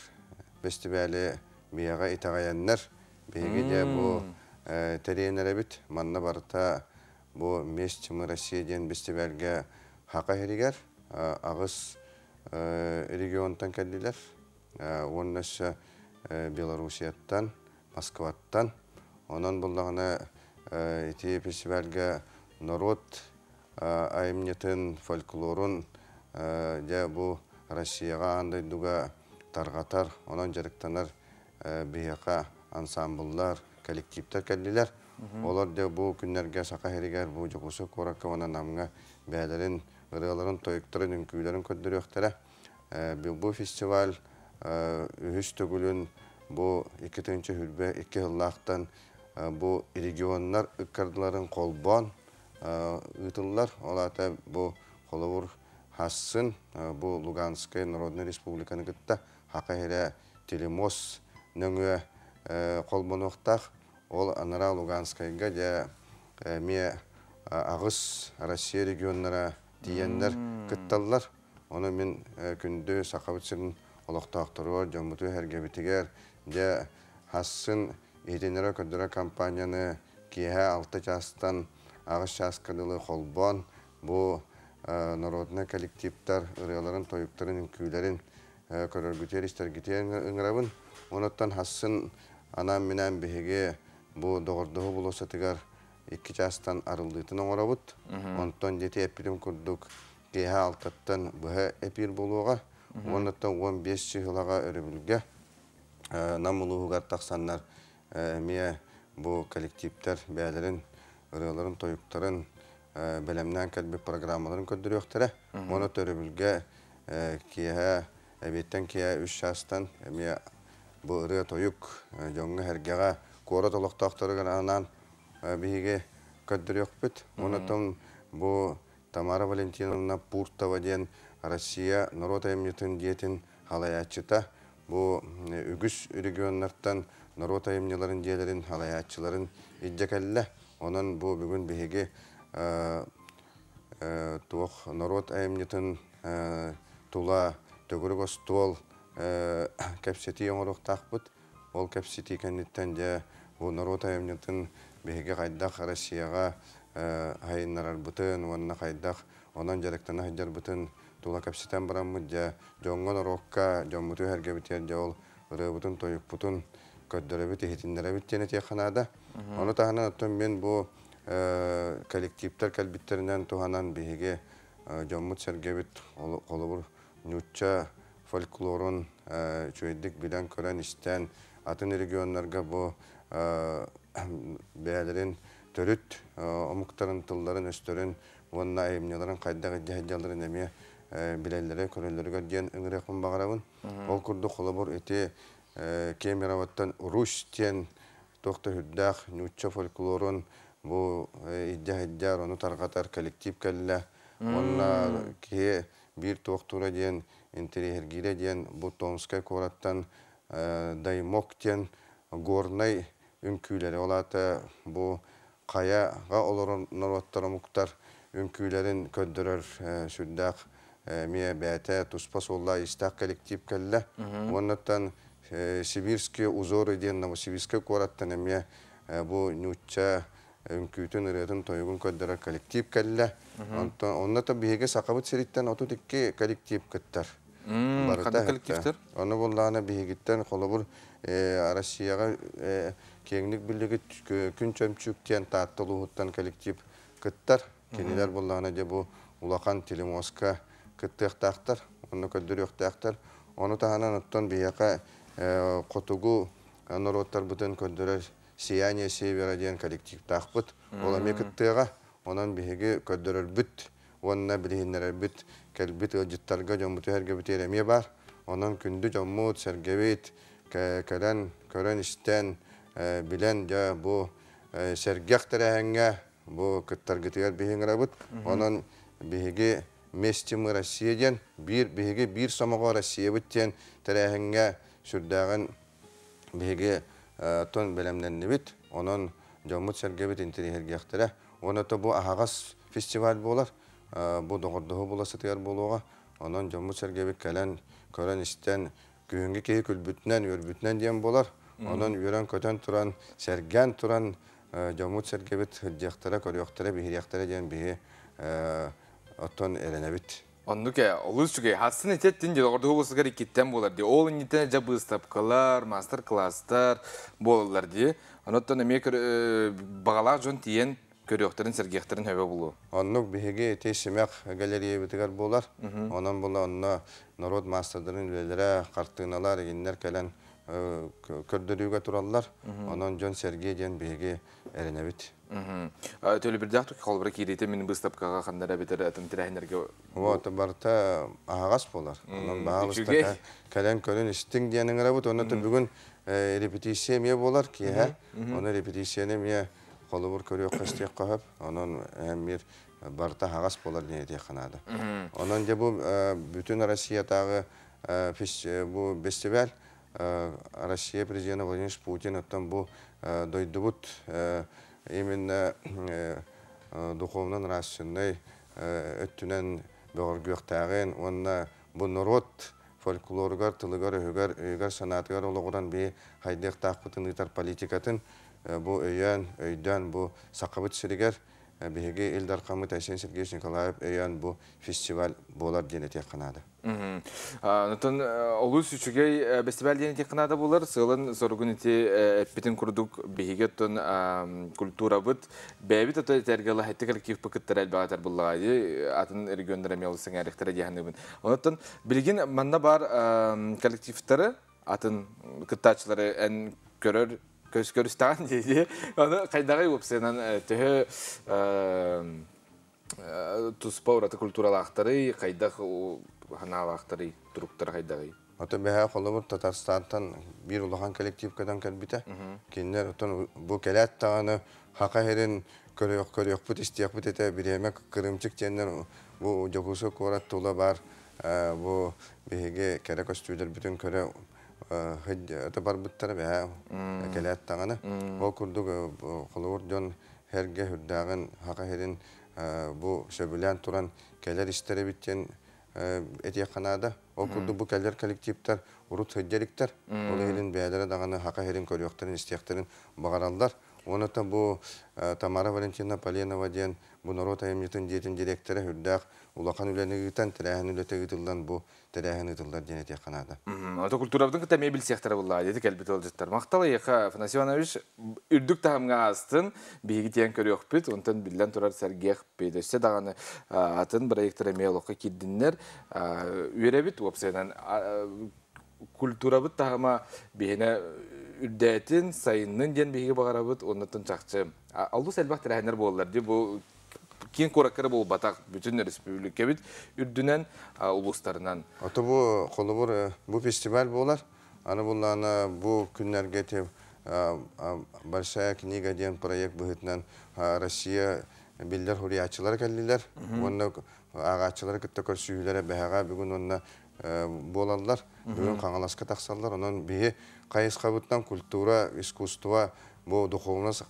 бэстибээли биһиэхэ итэҕэйэннэр, биһиги дьэ бу тэрийэн эрэбит. Манна барыта бу «Вместе мы Россия» диэн бэстибээлгэ Саха сиригэр аҕыс регионтан кэллилэр. Уонна өссө Белоруссияттан, Москваттан. Онон буллаҕына ити фестивальга норуот айымньытын, фольклорун дьэ бу Россияҕа, аан дойдуга тарҕатар, онон дьарыктанар биһиэхэ ансамбллар, коллективтар кэллилэр. Олор дьэ бу күннэргэ Саха сиригэр, бу Дьокуускай куоракка уонна Намҥа бэйэлэрин ырыаларын, тойуктарын, үҥкүүлэрин көрдөрүөхтэрэ. Бу фестиваль үһүс төгүлүн бу 2022 сыллаахтан бу регионнар ыккардыларын холбоон ыытыллар. Ол аата бу холобур сарсын бу Луганскай Народнай Республиканы кытта Саха сирэ телемост нөҥүө холбонуохтаах. Ол анараа Луганскайга дьэ эмиэ аҕыс Россия регионнара тиийэннэр кытталлар. Ону мин күндү Сахабыт сирин олохтоохторугар, дьоммутугар-сэргэбитигэр дьэ сарсын иһитиннэрэр көрдөрөр компанияны киэһэ 6 чаастан 8 чааска дылы холбоон бу народнай коллективтар ырыаларын, тойуктарын, үҥкүүлэрин көрөргүтүгэр, истэргитигэр ыҥырабын. Онуттан сарсын анаан-минээн биһиги бу Доҕордоһуу болуоссатыгар 2 чаастан арыллыытын оҥоробут. Онтон дьэ эппитим курдук киэһэ 6-ттан быһа эпиир буолуоҕа. Уоннаттан 15 чыһылаҕа өрөбүлгэ Нам улууһугар тахсаннар эмиэ бу коллективтэр бэйэлэрин ырыаларын, тойуктарын бэлэмнээн кэлбит программаларын көрдөрүөхтэрэ. Уонна өрөбүлгэ киэһэ эбиэттэн киэһэ 3 чаастан эмиэ бу ырыа-тойук дьоҥҥо-сэргэҕэ, куорат олохтоохторугар анаан биһиги көрдөрүөхпүт. Онон бу Тамара Валентиновна Пуртова диэн Россия норуот айымньытын дьиэтин халайааччыта бу үгүс регионнартан норуот айымньыларын дьиэлэрин халайааччыларын илдьэ кэллэ. Онон бу бүгүн биһиги туох норуот айымньытын тула төгүрүк остуол кэпсэтии оҥоруохтаахпыт. Ол кэпсэтии кэнниттэн дьэ бу норуот айымньытын биһиги хайдах Россияҕа хайыннарарбытын уонна хайдах онон дьарыктана сылдьарбытын тула кэпсэтэн бараммыт дьэ дьоҥҥо норуокка дьоммутугар-сэргэбитигэр дьэ ол ырыабытын, тойукпутун көрдөрөбүт, иһитиннэрэбит диэн этиэххэ наада. Ону таһынан оттон мин бу коллективтар кэлбиттэринэн туһанан биһиги дьоммут-сэргэбит холобур нуучча фольклорун үчүгэйдик билэн-көрөн, истэн атын регионнарга бу бэйэлэрин төрүт омуктарын тылларын-өстөрүн уонна айымньыларын хайдах илдьэ сылдьалларын эмиэ билэллэрэ, көрөллөрүгэр диэн ыҥырыахпын баҕарабын. Ол курдук холобур ити Кемеровоттан Русь диэн туох да үрдээх нуучча фольклорун бу илдьэ сылдьар, ону тарҕатар коллектив кэллэ. Уонна киһи биир туохтуура диэн интэриэһиргиирэ диэн бу Томскай куораттан Даймок диэн горнай үҥкүүлэри, ол аата бу хайаҕа олорор норуоттар, омуктар үҥкүүлэрин көрдөрөр сүрдээх эмиэ бэйэтэ туспа суоллаах-иистээх коллектив кэллэ. Уоннаттан Сибирские узоры диэн Новосибирскай куораттан эмиэ бу нуучча үҥкүүтүн, ырыатын, тойугун көрдөрөр коллектив кэллэ. Онтон онно та биһиги Сахабыт сириттэн 32 коллектив кыттар. Ханнык коллективтэр? Ону буллаҕына биһигиттэн холобур Россияҕа киэҥник биллигит Күн Чөмчүүк диэн Таатта улууһуттан коллектив кыттар. Кинилэр буллаҕына дьэ бу улахан телемостка кыттыахтаахтар, онно көрдөрүөхтээхтэр. Ону таһынан оттон биһиэхэ хотугу норуоттарбытын көрдөрөр «Сияние Севера» диэн коллективтаахпыт. Ол эмиэ кыттыаҕа. Онон биһиги көрдөрөрбүт уонна билиһиннэрэрбит кэлбит ыалдьыттарга, дьоммутугар-сэргэбитигэр эмиэ баар. Онон күндү дьоммут, сэргэбит кэлэн, көрөн-истэн, билэн дьэ бу сэргэх тэрээһиҥҥэ бу кыттаргытыгар биһи ыҥырабыт. Онон биһиги Вместе мы Россия диэн биир биһиги биир сомоҕо Россиябыт диэн тэрээһиҥҥэ сүрдээҕин биһиги тон бэлэмнэннибит. Онон дьоммут-сэргэбит интэриэһиргиэхтэрэ. Уонна то бу аһаҕас фестиваль буолар. Бу доҕордоһуу була сытыгар буолуоҕа. Онон дьоммут-сэргэбит кэлэн, көрөн-истэн, күһүҥҥү киһи күлбүтүнэн, үөрбүтүнэн диэн буолар. Онон үөрэн-көтөн туран, сэргээн туран дьоммут-сэргэбит сылдьыахтара, көрүөхтэрэ, биһириэхтэрэ диэн биһи оттон эрэнэбит. Оннук ээ, олус үчүгэй. Хассын итеттин дии, доҕордоһуу буолсугар иккиттэн буолар дии. Ол инниттэн дьэ быыстапкалар, мастер-класстар буолаллар дии. Онуттан эмиэ баҕалаах дьон тиийэн көрүөхтэрин, сэргиэхтэрин сөбө булуо. Оннук биһиги ити Симэх галереябытыгар буолар. Онон була онно норуот маастардарын үлэлэрэ, хартыыналар, игиннэр кэлэн көрдөрүүгэ тураллар. Онон дьон сэргиэ диэн биһиги эрэнэбит. Төлөбүрдээх тук холобура киириитэ мин быыстапкаҕа ханна эрэ эбэтэр атын тэрээһиннэргэ Вот барыта аһаҕас буолар. Онон баһаалыста кэлэн көрүн истиҥ диэн ыҥырабыт. Онно бүгүн репетиция эмиэ буолар киэһэ. Ону репетицияны эмиэ холобур көрүөххэ истиэххэ сөп. Онон эмиэ барыта аһаҕас буолар диэн этиэххэ наада. Онон дьэ бу бүтүн Россиятааҕы бу фестиваль Россия президена Владимир Путин оттон бу дойдубут именно духовно-нравственнай өттүнэн бөҕөргүөхтээҕин уонна бу норуот фольклоругар, тылыгар-өһүгэр, өйүгэр-санаатыгар олоҕуран биһи хайдыахтаахпытын ыытар политикатын бу өйөөн, өйдөөн бу Сахабыт сиригэр биһиги Ил Дархаммыт Айсен Сергеевич Николаев өйөөн бу фестиваль буолар диэн этиэххэ наада. Онтон олус үчүгэй фестиваль диэн этиэххэ наада буолар. Сыалын соругун ити эппитин курдук биһиги оттон культурабыт бэйэбит ото этэргэ лаһетти коллективпы кыттар элбэҕи этэр буллаҕа дии атын регионнар эмиэ олус сэҥээриэхтэрэ дии саныыбын. Онтон билигин манна баар коллективтары атын кыттааччылары эн көрөр көс көрүстэҕин дии. Аны хайдаҕый уопсайынан төһө туспа ураты культуралаахтарый, хайдах ханаалаахтарый, туруктара хайдаҕый? Ото бэһэ холобур Татарстантан биир улахан коллектив көтөн кэлбитэ. Кинилэр отон бу кэлээт даҕаны хака сирин көрүөх көрүөхпүт истиэхпит этэ бириэмэ кырыымчык диэннэр бу Дьокуускай куорат тула баар бу биһиги кэрэ көстүүлэрбитин көрө ото барбыттара бэһэ кэлээт даҕаны. Ол курдук холобур дьон эргэ үрдээҕин хака сирин бу сөбүлээн туран кэлэр истэр эбит диэн этиэххэ наада. Ол курдук бу кэлэр коллективтар урут сылдьа иликтэр. Ол иһин бэйэлэрэ даҕаны хака сирин көрүөхтэрин, истиэхтэрин баҕараллар. Уонна бу Тамара Валентиновна Поленова диэн бу норуот айымньытын дьиэтин директора үрдээх улахан үлэни ыытан, тэрээһин үлэтэ ыытыллан бу тэрээһин ыытыллар диэн этиэххэ наада. Ото культурабытын кытта эмиэ билсиэхтэрэ буоллаҕа диэти кэлбит ыалдьыттар. Махтал эйиэхэ, Афанасий Иванович, үрдүк таһымҥа аастын, биһиги тиийэн көрүөхпүт, онтон биллэн турар сэргиэхпит. Өссө даҕаны атын проектар эмиэ олоххо киирдиннэр. Үөрэбит, уопсайынан культурабыт таһыма биһинэ үрдээтин, сайыннын диэн биһиги баҕарабыт, оннуттан чахчы олус элбэх тэрээһиннэр буоллар дии бу киин куоракка эрэ буолбатах, бүтүн республикабыт үрдүнэн улуустарынан. Ото бу холобур бу фестиваль буолар. Аны буллаана бу күннэргэ ити Большая книга диэн проект быһыытынан Россия биллэр суруйааччылара кэллилэр. Уонна ааҕааччылары кытта көрсүһүүлэрэ бэһэҕэ бүгүн уонна буолаллар. Бүгүн Хаҥаласка тахсаллар. Онон биһи хайысхабытынан культура, искусство, бу духовность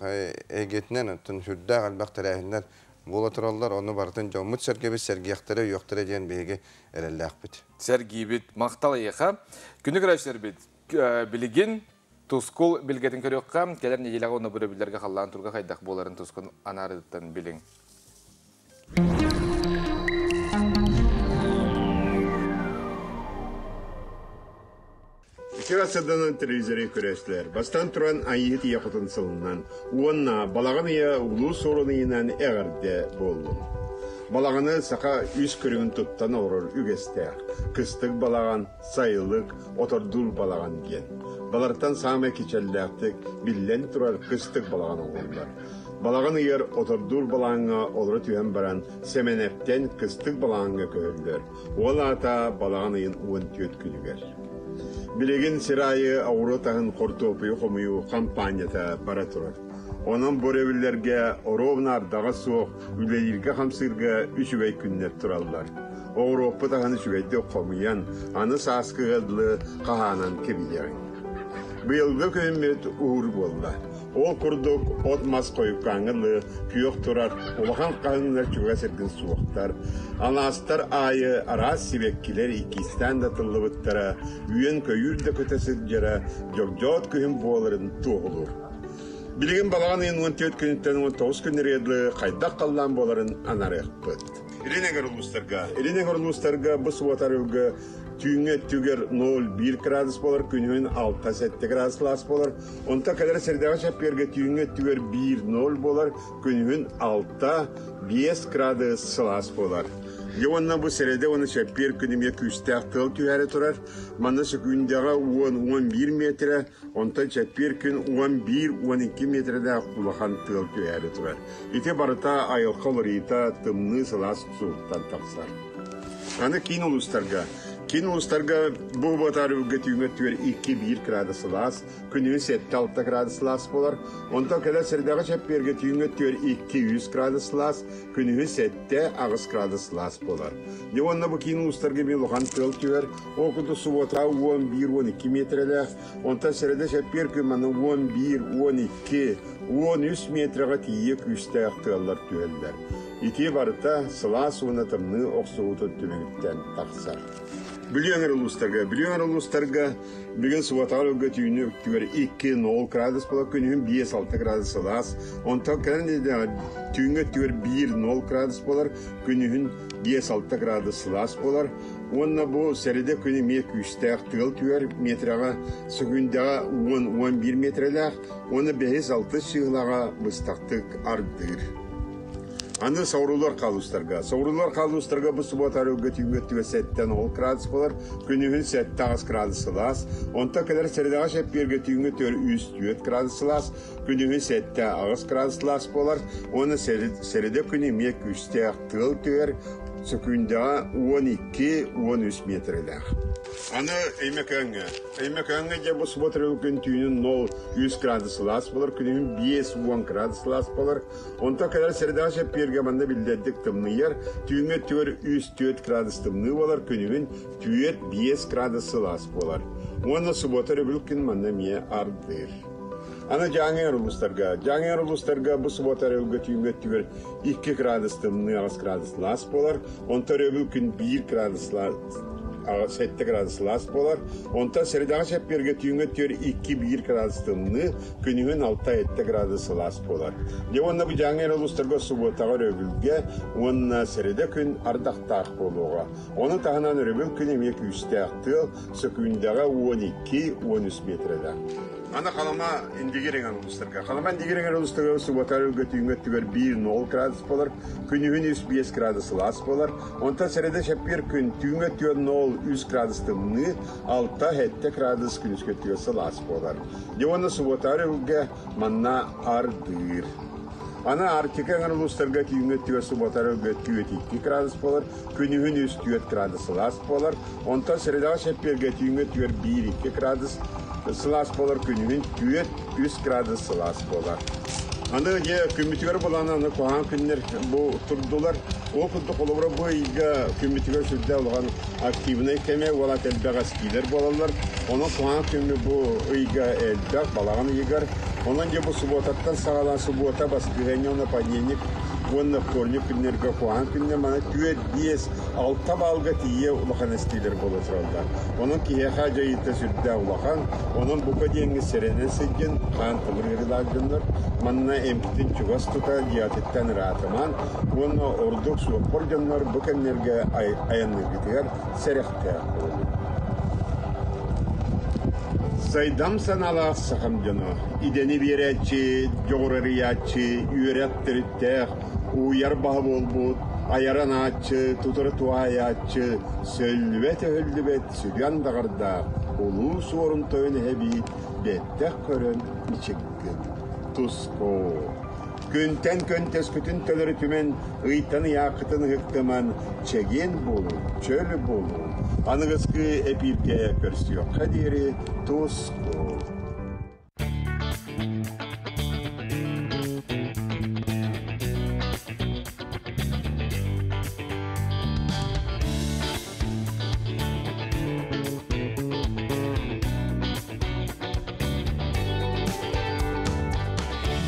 эйгэтинэн оттон сүрдээх элбэх тэрээһиннэр буола тураллар. Ону барытын дьоммут сэргэбит сэргиэхтэрэ, өйүөхтэрэ диэн биһиги эрэллээхпит. Сэргиибит. Махтал эйиэхэ. Күнү көрөөччүлэрбит билигин Тускул билгэтин көрүөххэ, кэлэр нэдиэлэҕэ уонна бөрөбүллэргэ халлаан турга хайдах буоларын тускун анаарыыттан билиҥ. Икки сырданан телевизоры көрөстүлэр. Бастан туран Айыыт ийэ хотун сылынан уонна балаҕан ыйа улуус суолун ыйынан эҕэрдэ буоллун. Балаҕаны саха үс көрүҥүн туттан олорор үгэстээх. Кыстык балаҕан, сайылык, отордуур балаҕан диэн. Балартан саамай кичэллээхтик биллэн турар кыстык балаҕан оҥоһуллар. Балаҕан ыйыгар отордуур балааҥҥа олоро түһэн баран, Сэмэнэптэн кыстык балааҥҥа көһөллөр. Ол аата балаҕан ыйын 14 күнүгэр. Билигин сир аайы оҕуруот аһын хортуоппуйу хомуйуу хампаанньата бара турар. Онон бу өрөбүллэргэ оруобуна ардаҕа суох үлэлииргэ-хамсыырга үчүгэй күннэр тураллар. Оҕуруоппут аһын үчүгэйдик хомуйан, аны сааскыга дылы хаһаанан кэбиһиэҕиҥ. Быйылгы күһүммүт уһуур буолла. Ол курдук от-мас хойуккааҥҥа дылы күөх турар, улахан хаһыҥнар чугас эргин суохтар. Алаастар аайы араас сибэккилэр иккистээн да тыллыбыттара, үөн-көйүүр да көтө сылдьара дьогдьоот күһүн буоларын туоһулуур. Билигин балаҕан ыйын 14 күнүттэн 19 күннэригэр дылы хайдах халлаан буоларын анарыахпыт. Илин эҥэр улуустарга Илин эҥэр улуустарга бу субуота-арыылга түүҥҥү өттүгэр 0,1 градус буолар, күнүһүн 6-7 градус сылаас буолар. Онтон кэлэр сирдээҕи чэппиэргэ түүҥҥү өттүгэр 1-0 буолар, күнүһүн 6-5 градус сылаас буолар. Дьэ уонна бу сэрэдэ уонна чэппиэр күн эмиэ күүстээх тыал түһээри турар. Манна сөкүүндэҕэ 10-11 миэтэрэ, онтон чэппиэр күн 11-12 миэтэрэлээх улахан тыал түһээри турар. Ити барыта айылҕа уларыйыыта тымныы сылаас суолтан тахсар. Аны киин улуустарга. Киин улуустарга бу батарыыга түүҥҥэ өттүгэр 2-1 градус сылаас, күнүһүн 7-6 градус сылаас буолар. Онтон кэлэр сэрдэҕэ чэппиэргэ түүҥҥэ өттүгэр 2-3 градус сылаас, күнүһүн 7-8 градус сылаас буолар. Дьэ уонна бу киин улуустарга эмиэ улахан тыал түһэр. Ол курдук субуота 11-12 миэтэрэлээх, онтон сэрэдэ чэппиэр күн маны 11-12, 13 миэтэрэҕэ тиийэ күүстээх тыаллар түһэллэр. Ити барыта сылаас уонна тымныы охсуһуутун түмүгүттэн тахсар. Бүлүү эҥэр улуустарга Бүлүү эҥэр улуустарга бүгүн субуотаҕа өлгө түүнү өттүгэр 2-0 градус буолар, күнүһүн 5-6 градус сылаас. Онтон кэлэн нэдиэлэҕэ түүҥҥү өттүгэр 1-0 градус буолар, күнүһүн 5-6 градус сылаас буолар. Уонна бу сэрэдэ күн эмиэ күүстээх тыал түһэр метрэҕэ, сөкүүндэҕэ 10-11 метрэлээх уонна бэһис-алтыс чыыһылаҕа быстахтык ардыыр. Аны соҕуруулар хаалустарга. Соҕуруулар хаалустарга бу субуота арыылга түүҥҥү өттүгэр сэттэн ол градус буолар, күнүһүн 7-8 градус сылаас. Онтон кэлэр сэрэдэҕэ чэппиэргэ түүҥҥү өттүгэр 3-4 градус сылаас, күнүһүн 7-8 градус сылаас буолар. Уонна сэрэдэ күнү эмиэ күүстээх тыал түһэр, сөкүүндэҕэ 12-13 миэтэрэлээх. Аны Өймөкөөҥҥө. Өймөкөөҥҥө дьэ бу субуота күн түүнүн 0-3 градус сылаас буолар, күнүһүн 5-10 градус сылаас буолар. Онтон кэлэр сэрэдэҕэ чэппиэргэ манна биллэрдик тымныйар, түүҥҥү өттүгэр 3-4 градус тымныы буолар, күнүһүн 4-5 градус сылаас буолар. Уонна субуота өрөбүл күн манна эмиэ ардыыр. Аны Дьааҥы улуустарга. Дьааҥы улуустарга бу субуота өрөбүлгэ түүҥҥү өттүгэр 2 градус тымныы, 8 градус сылаас буолар. Онтон өрөбүл күн 1 градус 7 градус сылаас буолар. Онтон сэрэдэҕэ чэппиэргэ түүҥҥү өттүгэр 2-1 градус тымныы, күнүһүн 6-7 градус сылаас буолар. Дьэ уонна бу Дьааҥы эрэ улуустарга субуотаҕа өрөбүлгэ уонна сэрэдэ күн ардахтаах буолуоҕа. Ону таһынан өрөбүл күн эмиэ күүстээх тыал, сөкүүндэҕэ 12-13 миэтэрэлээх. Аны Халыма Индигир эҥэр улуустарга. Халыма Индигир эҥэр улуустарга субуота өрөбүлгэ түүҥҥү өттүгэр 1-0 градус буолар, күнүһүн 3-5 градус сылаас буолар. Онтон сэрэдэ чэппиэр күн түүҥҥү өттүгэр 0-3 градус тымныы, 6-7 градус күнүскү өттүгэр сылаас буолар. Дьэ уонна субуота өрөбүлгэ манна ардыыр. Аны Арктика эҥэр улуустарга түүҥҥү өттүгэр субуота өрөбүлгэ 2 градус буолар, күнүһүн 3-4 градус сылаас буолар. Онтон сэрэдэҕэ чэппиэргэ түүҥҥү өттүгэр 1-2 градус сылаас буолар, күнүһүн 4-3 градус сылаас буолар. Аны дьэ күммүтүгэр булан аны куһаҕан күннэр бу турдулар. Ол курдук холобура бу ыйга күммүтүгэр сүрдээх улахан активнай кэмэ уола элбэх эстиилэр буолаллар. Онон куһаҕан күммү бу ыйга элбэх балаҕан ыйыгар. Онон дьэ бу субуотаттан саҕалаан субуота, баскыһыанньа уонна понедельник уонна вторник күннэргэ куһаҕан күннэр маны 4, 5, 6 баалга тиийэ улахан эстиилэр буола тураллар. Онон киһиэхэ дьайыыта сүрдээх улахан. Онон бука диэҥҥэ сэрэнэн сылдьын, хаан тымыр ыарыылаах дьоннор манна эмтин чугас тута дьиэтиттэн ыраатымаан уонна ордук суоппар дьоннор бу кэмнэргэ айанныыргытыгар сэрэхтээх буолун. Сайдам санаалаах сахам дьоно, идэни биэрээччи, дьоҕур арыйааччы, үөрэх төрүттээх, ууйар баһа буолбут, айаран ааччы, тутары туһаайааччы, сөллүбэт-өһүллүбэт сүгэн даҕардаах улуу суорун тойон эһэбиит бэттэх көрөн мичик гын. Тускоо! Күнтэн күн төлөрү түмен, ыйтан ыйаакытын ыһыктыман, чэгиэн буолуҥ, чөл буолуҥ. Аныгыскы эпииргэ көрсүөххэ диэри тус-кул.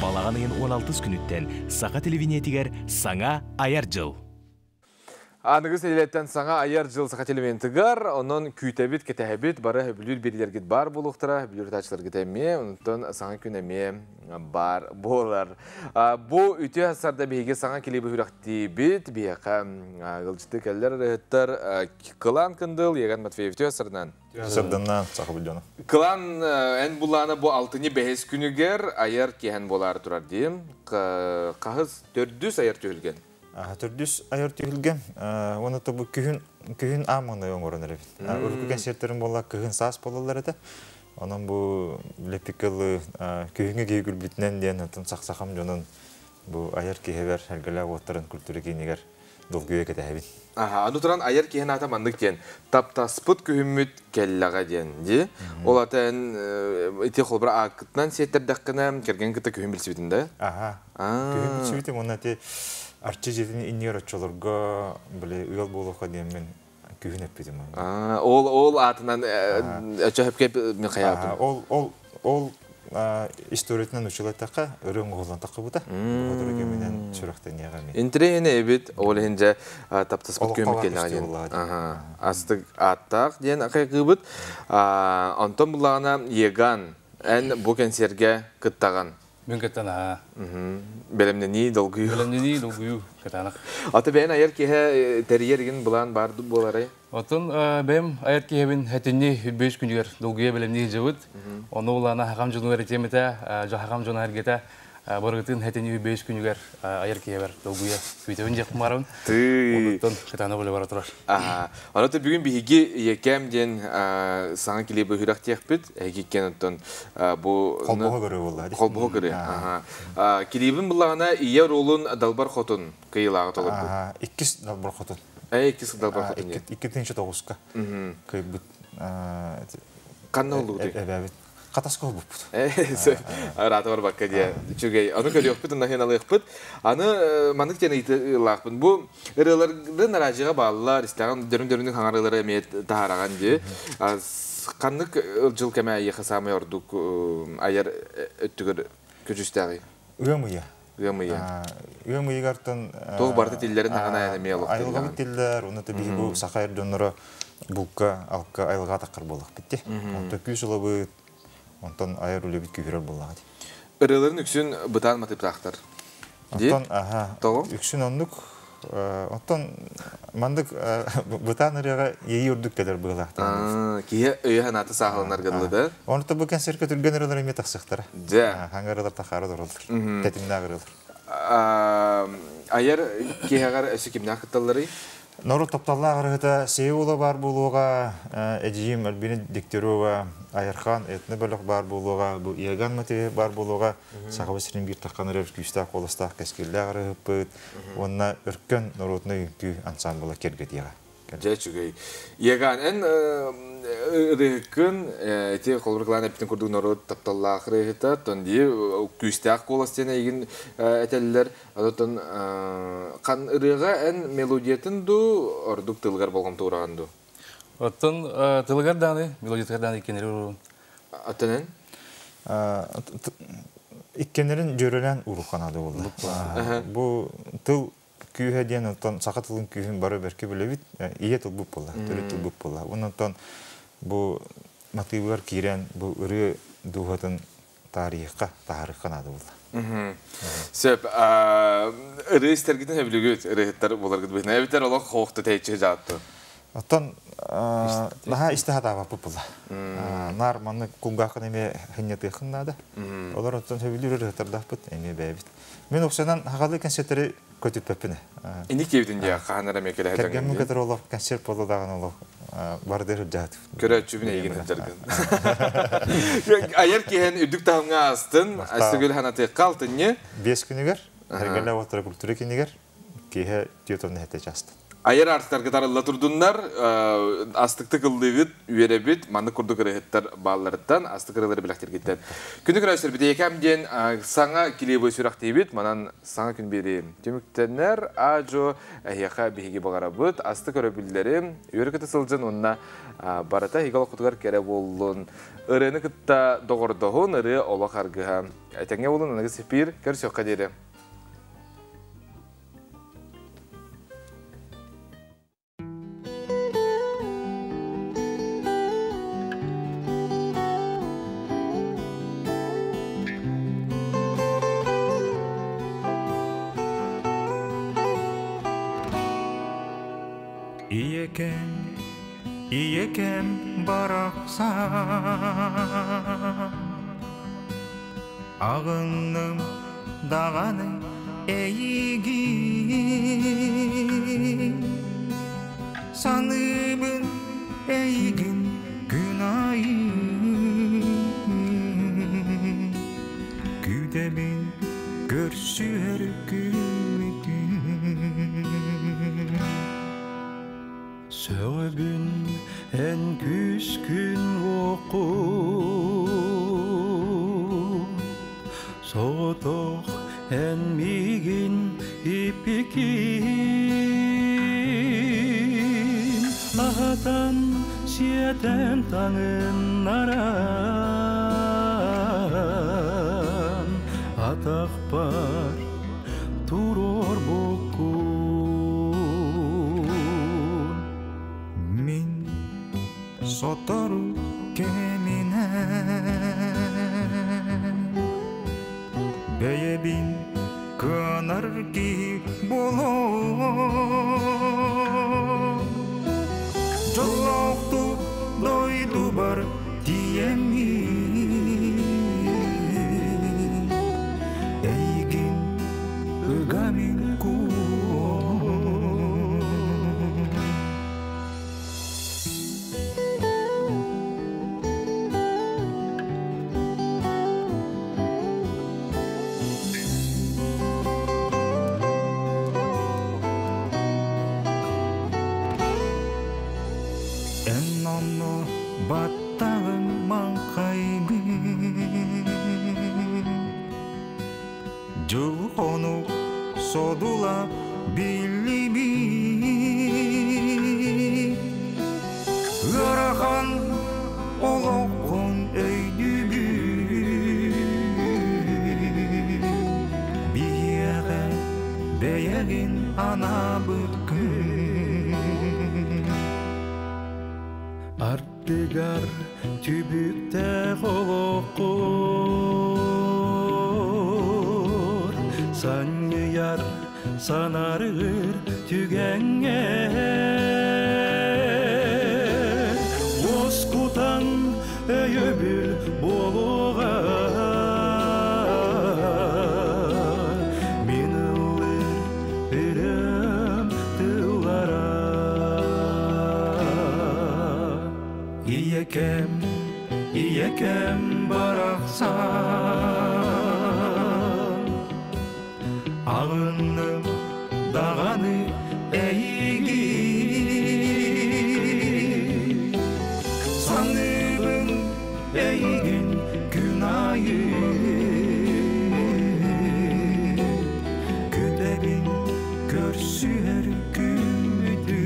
Балаҕан ыйын 16 күнүттэн Саха телевидениетигэр саҥа айар дьыл. Аныгы сэлиэттэн саҥа айар дьыл Саха телевидениетыгар, онон күүтэбит, кэтэһэбит, бары сөбүлүүр биэриилэргит баар буолуохтара, сөбүлүүр ытааччыларгыт эмиэ, онтон саҥа күн эмиэ баар буолар. Бу үтүө сарда биһиги саҥа килиби хүрэхтиибит, биһиэхэ ыалдьыты кэллэр ырыһыттар Кылаан Кындыл, Еган Матвеев үтүө сарынан. Сарданнан саха дьоно. Кылаан эн булаана бу алтынньы бэһис күнүгэр айар киһэн буолаары турар диим. Хаһыс төрдүс айар түһүлгэн. Төрдүс айар түһүлгэн. Уонна бу күһүн күһүн ааманы оҥорон эрэбит. Урукку концерттерин буолла кыһын саас болалар этэ. Онон бу лепикалы күһүҥҥү киһи күлбүтүнэн диэн отон сахсахам дьонун бу айар киһибэр эргэлээх уоттарын культура киинигэр долгуйа кэтэһэбин. Аха, аны туран айар киһин аата маннык диэн таптаспыт күһүммүт кэллэҕэ диэн дии. Ол ата эн ити холбура ааккытынан сиэттердэххинэ кэргэн кытта күһүн билсибитин да? Аха. Күһүн билсибитим уонна ити Арчы дьиэтин иннигэр оччолорго били ыал буолуохха диэммин күһүн эппитим. Ол ол аатынан өчөһөпкө мен хайаапын. Ол ол ол историятынан учулаттакка өрөң оҕолон таққыбыта. Хотуру кеминен сүрэхтэниэҕэ мен. Интириэһинэ эбит, ол иһин дьэ таптаспыт күөмүт келлэҕэ диэн. Астык ааттаах диэн акайгыыбыт. Онтон буллаҕына Еган эн бу кэнсиэргэ кыттаҕын. Мен кыттан аа. Бэлэмнэнии долгуйуу. Бэлэмнэнии долгуйуу кытаанах. Аты бэйэн айар киһэ тэрийэр былаан бар буоларай? Оттон бэйэм айар киһэбин хэтинни 5 күнүгэр долгуйа бэлэмнии жыбыт. Ону улаана хакам жонугар этиэмэтэ, хакам жону әргете барыгытын хэтинни 5 күнүгэр айар киһэбэр долгуйа күүтэбин жек кумарым. Оттон кытаана боле бара турар. Аны бүгүн биһиги екем диэн саҥа килиэбы хүрэх тиэхпит, эһигиккен оттон бу Холбоһо көрө буолла. Холбоһо көрө. Килиэбин буллаҕына ийэ ролун далбар хотун кыйылааҕы толорбут. Иккис далбар хотун. Иккис далбар хотун. 2009-ка. Кыйбыт. Канна олугуты? Эбэбит. Катаска болбуппут. Араата барбакка дия. Үчүгэй. Аны көрүөхпүт, онно хен алыахпыт. Аны маннык диэн ыйытыылаахпын. Бу ырыаларды наражыга бааллар, истэҕин дөрүн-дөрүнүк хаҥарыылары эмиэ таһаараган дии. Ханнык жыл кэмэ айыха самай ордук айар өттүгөр көчүстээҕий? Ыам ыйа. Ыам ыйа. Ыам ыйыгартан Туох барыта тиллэрин хаҥана эмиэ олох Айылҕабыт тиллэр, уну биһи бу саха эр дьонноро булка, алка айылҕа таққар буоллах битти. Онто күүс ылабыт, онтон айар үлэбит күүһүрэр буоллаҕа. Ырыаларын үксүн бытаан матыптаахтар. Онтон, аха, үксүн оннук, онтон мандык бытаан ырыаға ейі үрдүк келер быылаахтар. Киһи өйө ханааты саахаланар гыдлы да? Оны бу концертке түрген ырыалар эме тахсыктара. Дьэ. Хаңар ырыалар тахары доролар. Тэтимнээх ырыалар. Айар киһэҕэр өссө кимнээх кытталларый? Нору топталлаах ырыһыта Сеула бар буолуоҕа, Эдьиим Альбина Дегтярева, Айархан этно бөлөх бар буолуоҕа, бу Иоганн Матвеев бар буолуоҕа, Сахабы сирин биир таххан ырыа күүстээх куоластаах кэскиллээх ырыһыппыт, уонна Өркөн народнай үҥкүү ансамбла кергетиэҕэ. Дьэ үчүгэй. Иоганн, эн ырыһыккын, ити холбур эптин курдук народ тапталлаах ырыһыта, тон дии күүстээх куолас диэн эйигин этэллэр. Отон қан ырыаға эн мелодиятын ду, ордук тылгар болгом туураган ду? Оттон тылыгар дааны, мелодиятыгар дааны иккенери урун. Оттон эн? Иккенерин жөрөлөн уруханады болду. Бу тыл күүһэ диэн оттон саха тылын күүһүн бары берке билебит, ие тыл буп болла, төрүт тыл буп болла. Онон бу мотивлар киирен бу ырыы духатын тарихка, тарихка нады болла. Сөп, ырыы истергитин хөбүлүгүт, ырыһыттар боларгыт быһына. Эбитер олох хоохту тэйчи жаатту. Оттон наха истэ хатаабаппыт була. Нар манны кулгаахын эме хыннятыахын наада. Олар оттон хөбүлүр ырыһыттардаахпыт эме бэйбит. Мен уксанан хагалы концерттери көтүппэппин. Ини кебитин дия хаанара мекеле хатангын. Кергеммин көтөр олох концерт болу даган олох бардыр жаат. Көрөчүбүн эйгин хатаргын. Айар киһен үрдүк таһымга астын, астыгыл ханаты калтынны. 5 күнүгөр. Эргеле оттара культура кинигер киһи тиотон хете часты. Айар артарга тарылла турдуннар, астыкты кылдыгыт, үөребит, манны курдук ырыһыттар баалларыттан, астык ырылары билэхтиргиттен. Күнү көрөсөр битиекам диэн саңа килиэбой сүрэхтиибит, манан саңа күн бири түмүктеннер, ажо эһиэхэ биһиги багарабыт, асты көрөбүллери, үөрі кыты сылдьын онна барата хигал кутугар кере боллун. Ырыны кытта догордоһун, ыры олох аргыһа. Этеңге болун, аныгы сепир, көрсөккө диэри. Иекем, иекем барақсан, Ағыным дағаны эйигин, Саныбын эйигин күн айы, Күдебин көрсүөр күмүтүн. Сөбүн эн күскүн оқу, Соғытоқ эн мигин ипикин, Ахатан сиетен таңын наран, Атақ бар турор букун. Мин сотору кемине Бэйэбин кынар ки боло Жолокту дойду бар тиеми Эйгин ыгамин куо. Эн онно баттағын маңқайбын, Жыл хонук содула билиби, Ыарахан олоққун өйдүбү, Биэҕэ бэйэгин анабыт күн. Артыгар түбүкте холоккор, Саньяр санарыр түгәңе, Оскутан өйөбүл болуға, Мен ылыр ырым тыллара. Иекем, иекем барақсан, Ағыным дағаны эйигин, Саныбын эйигин күн айы, Күтебин көрсүөр күмүтү,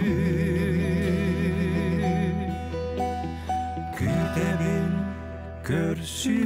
Күтебин көрсүөр.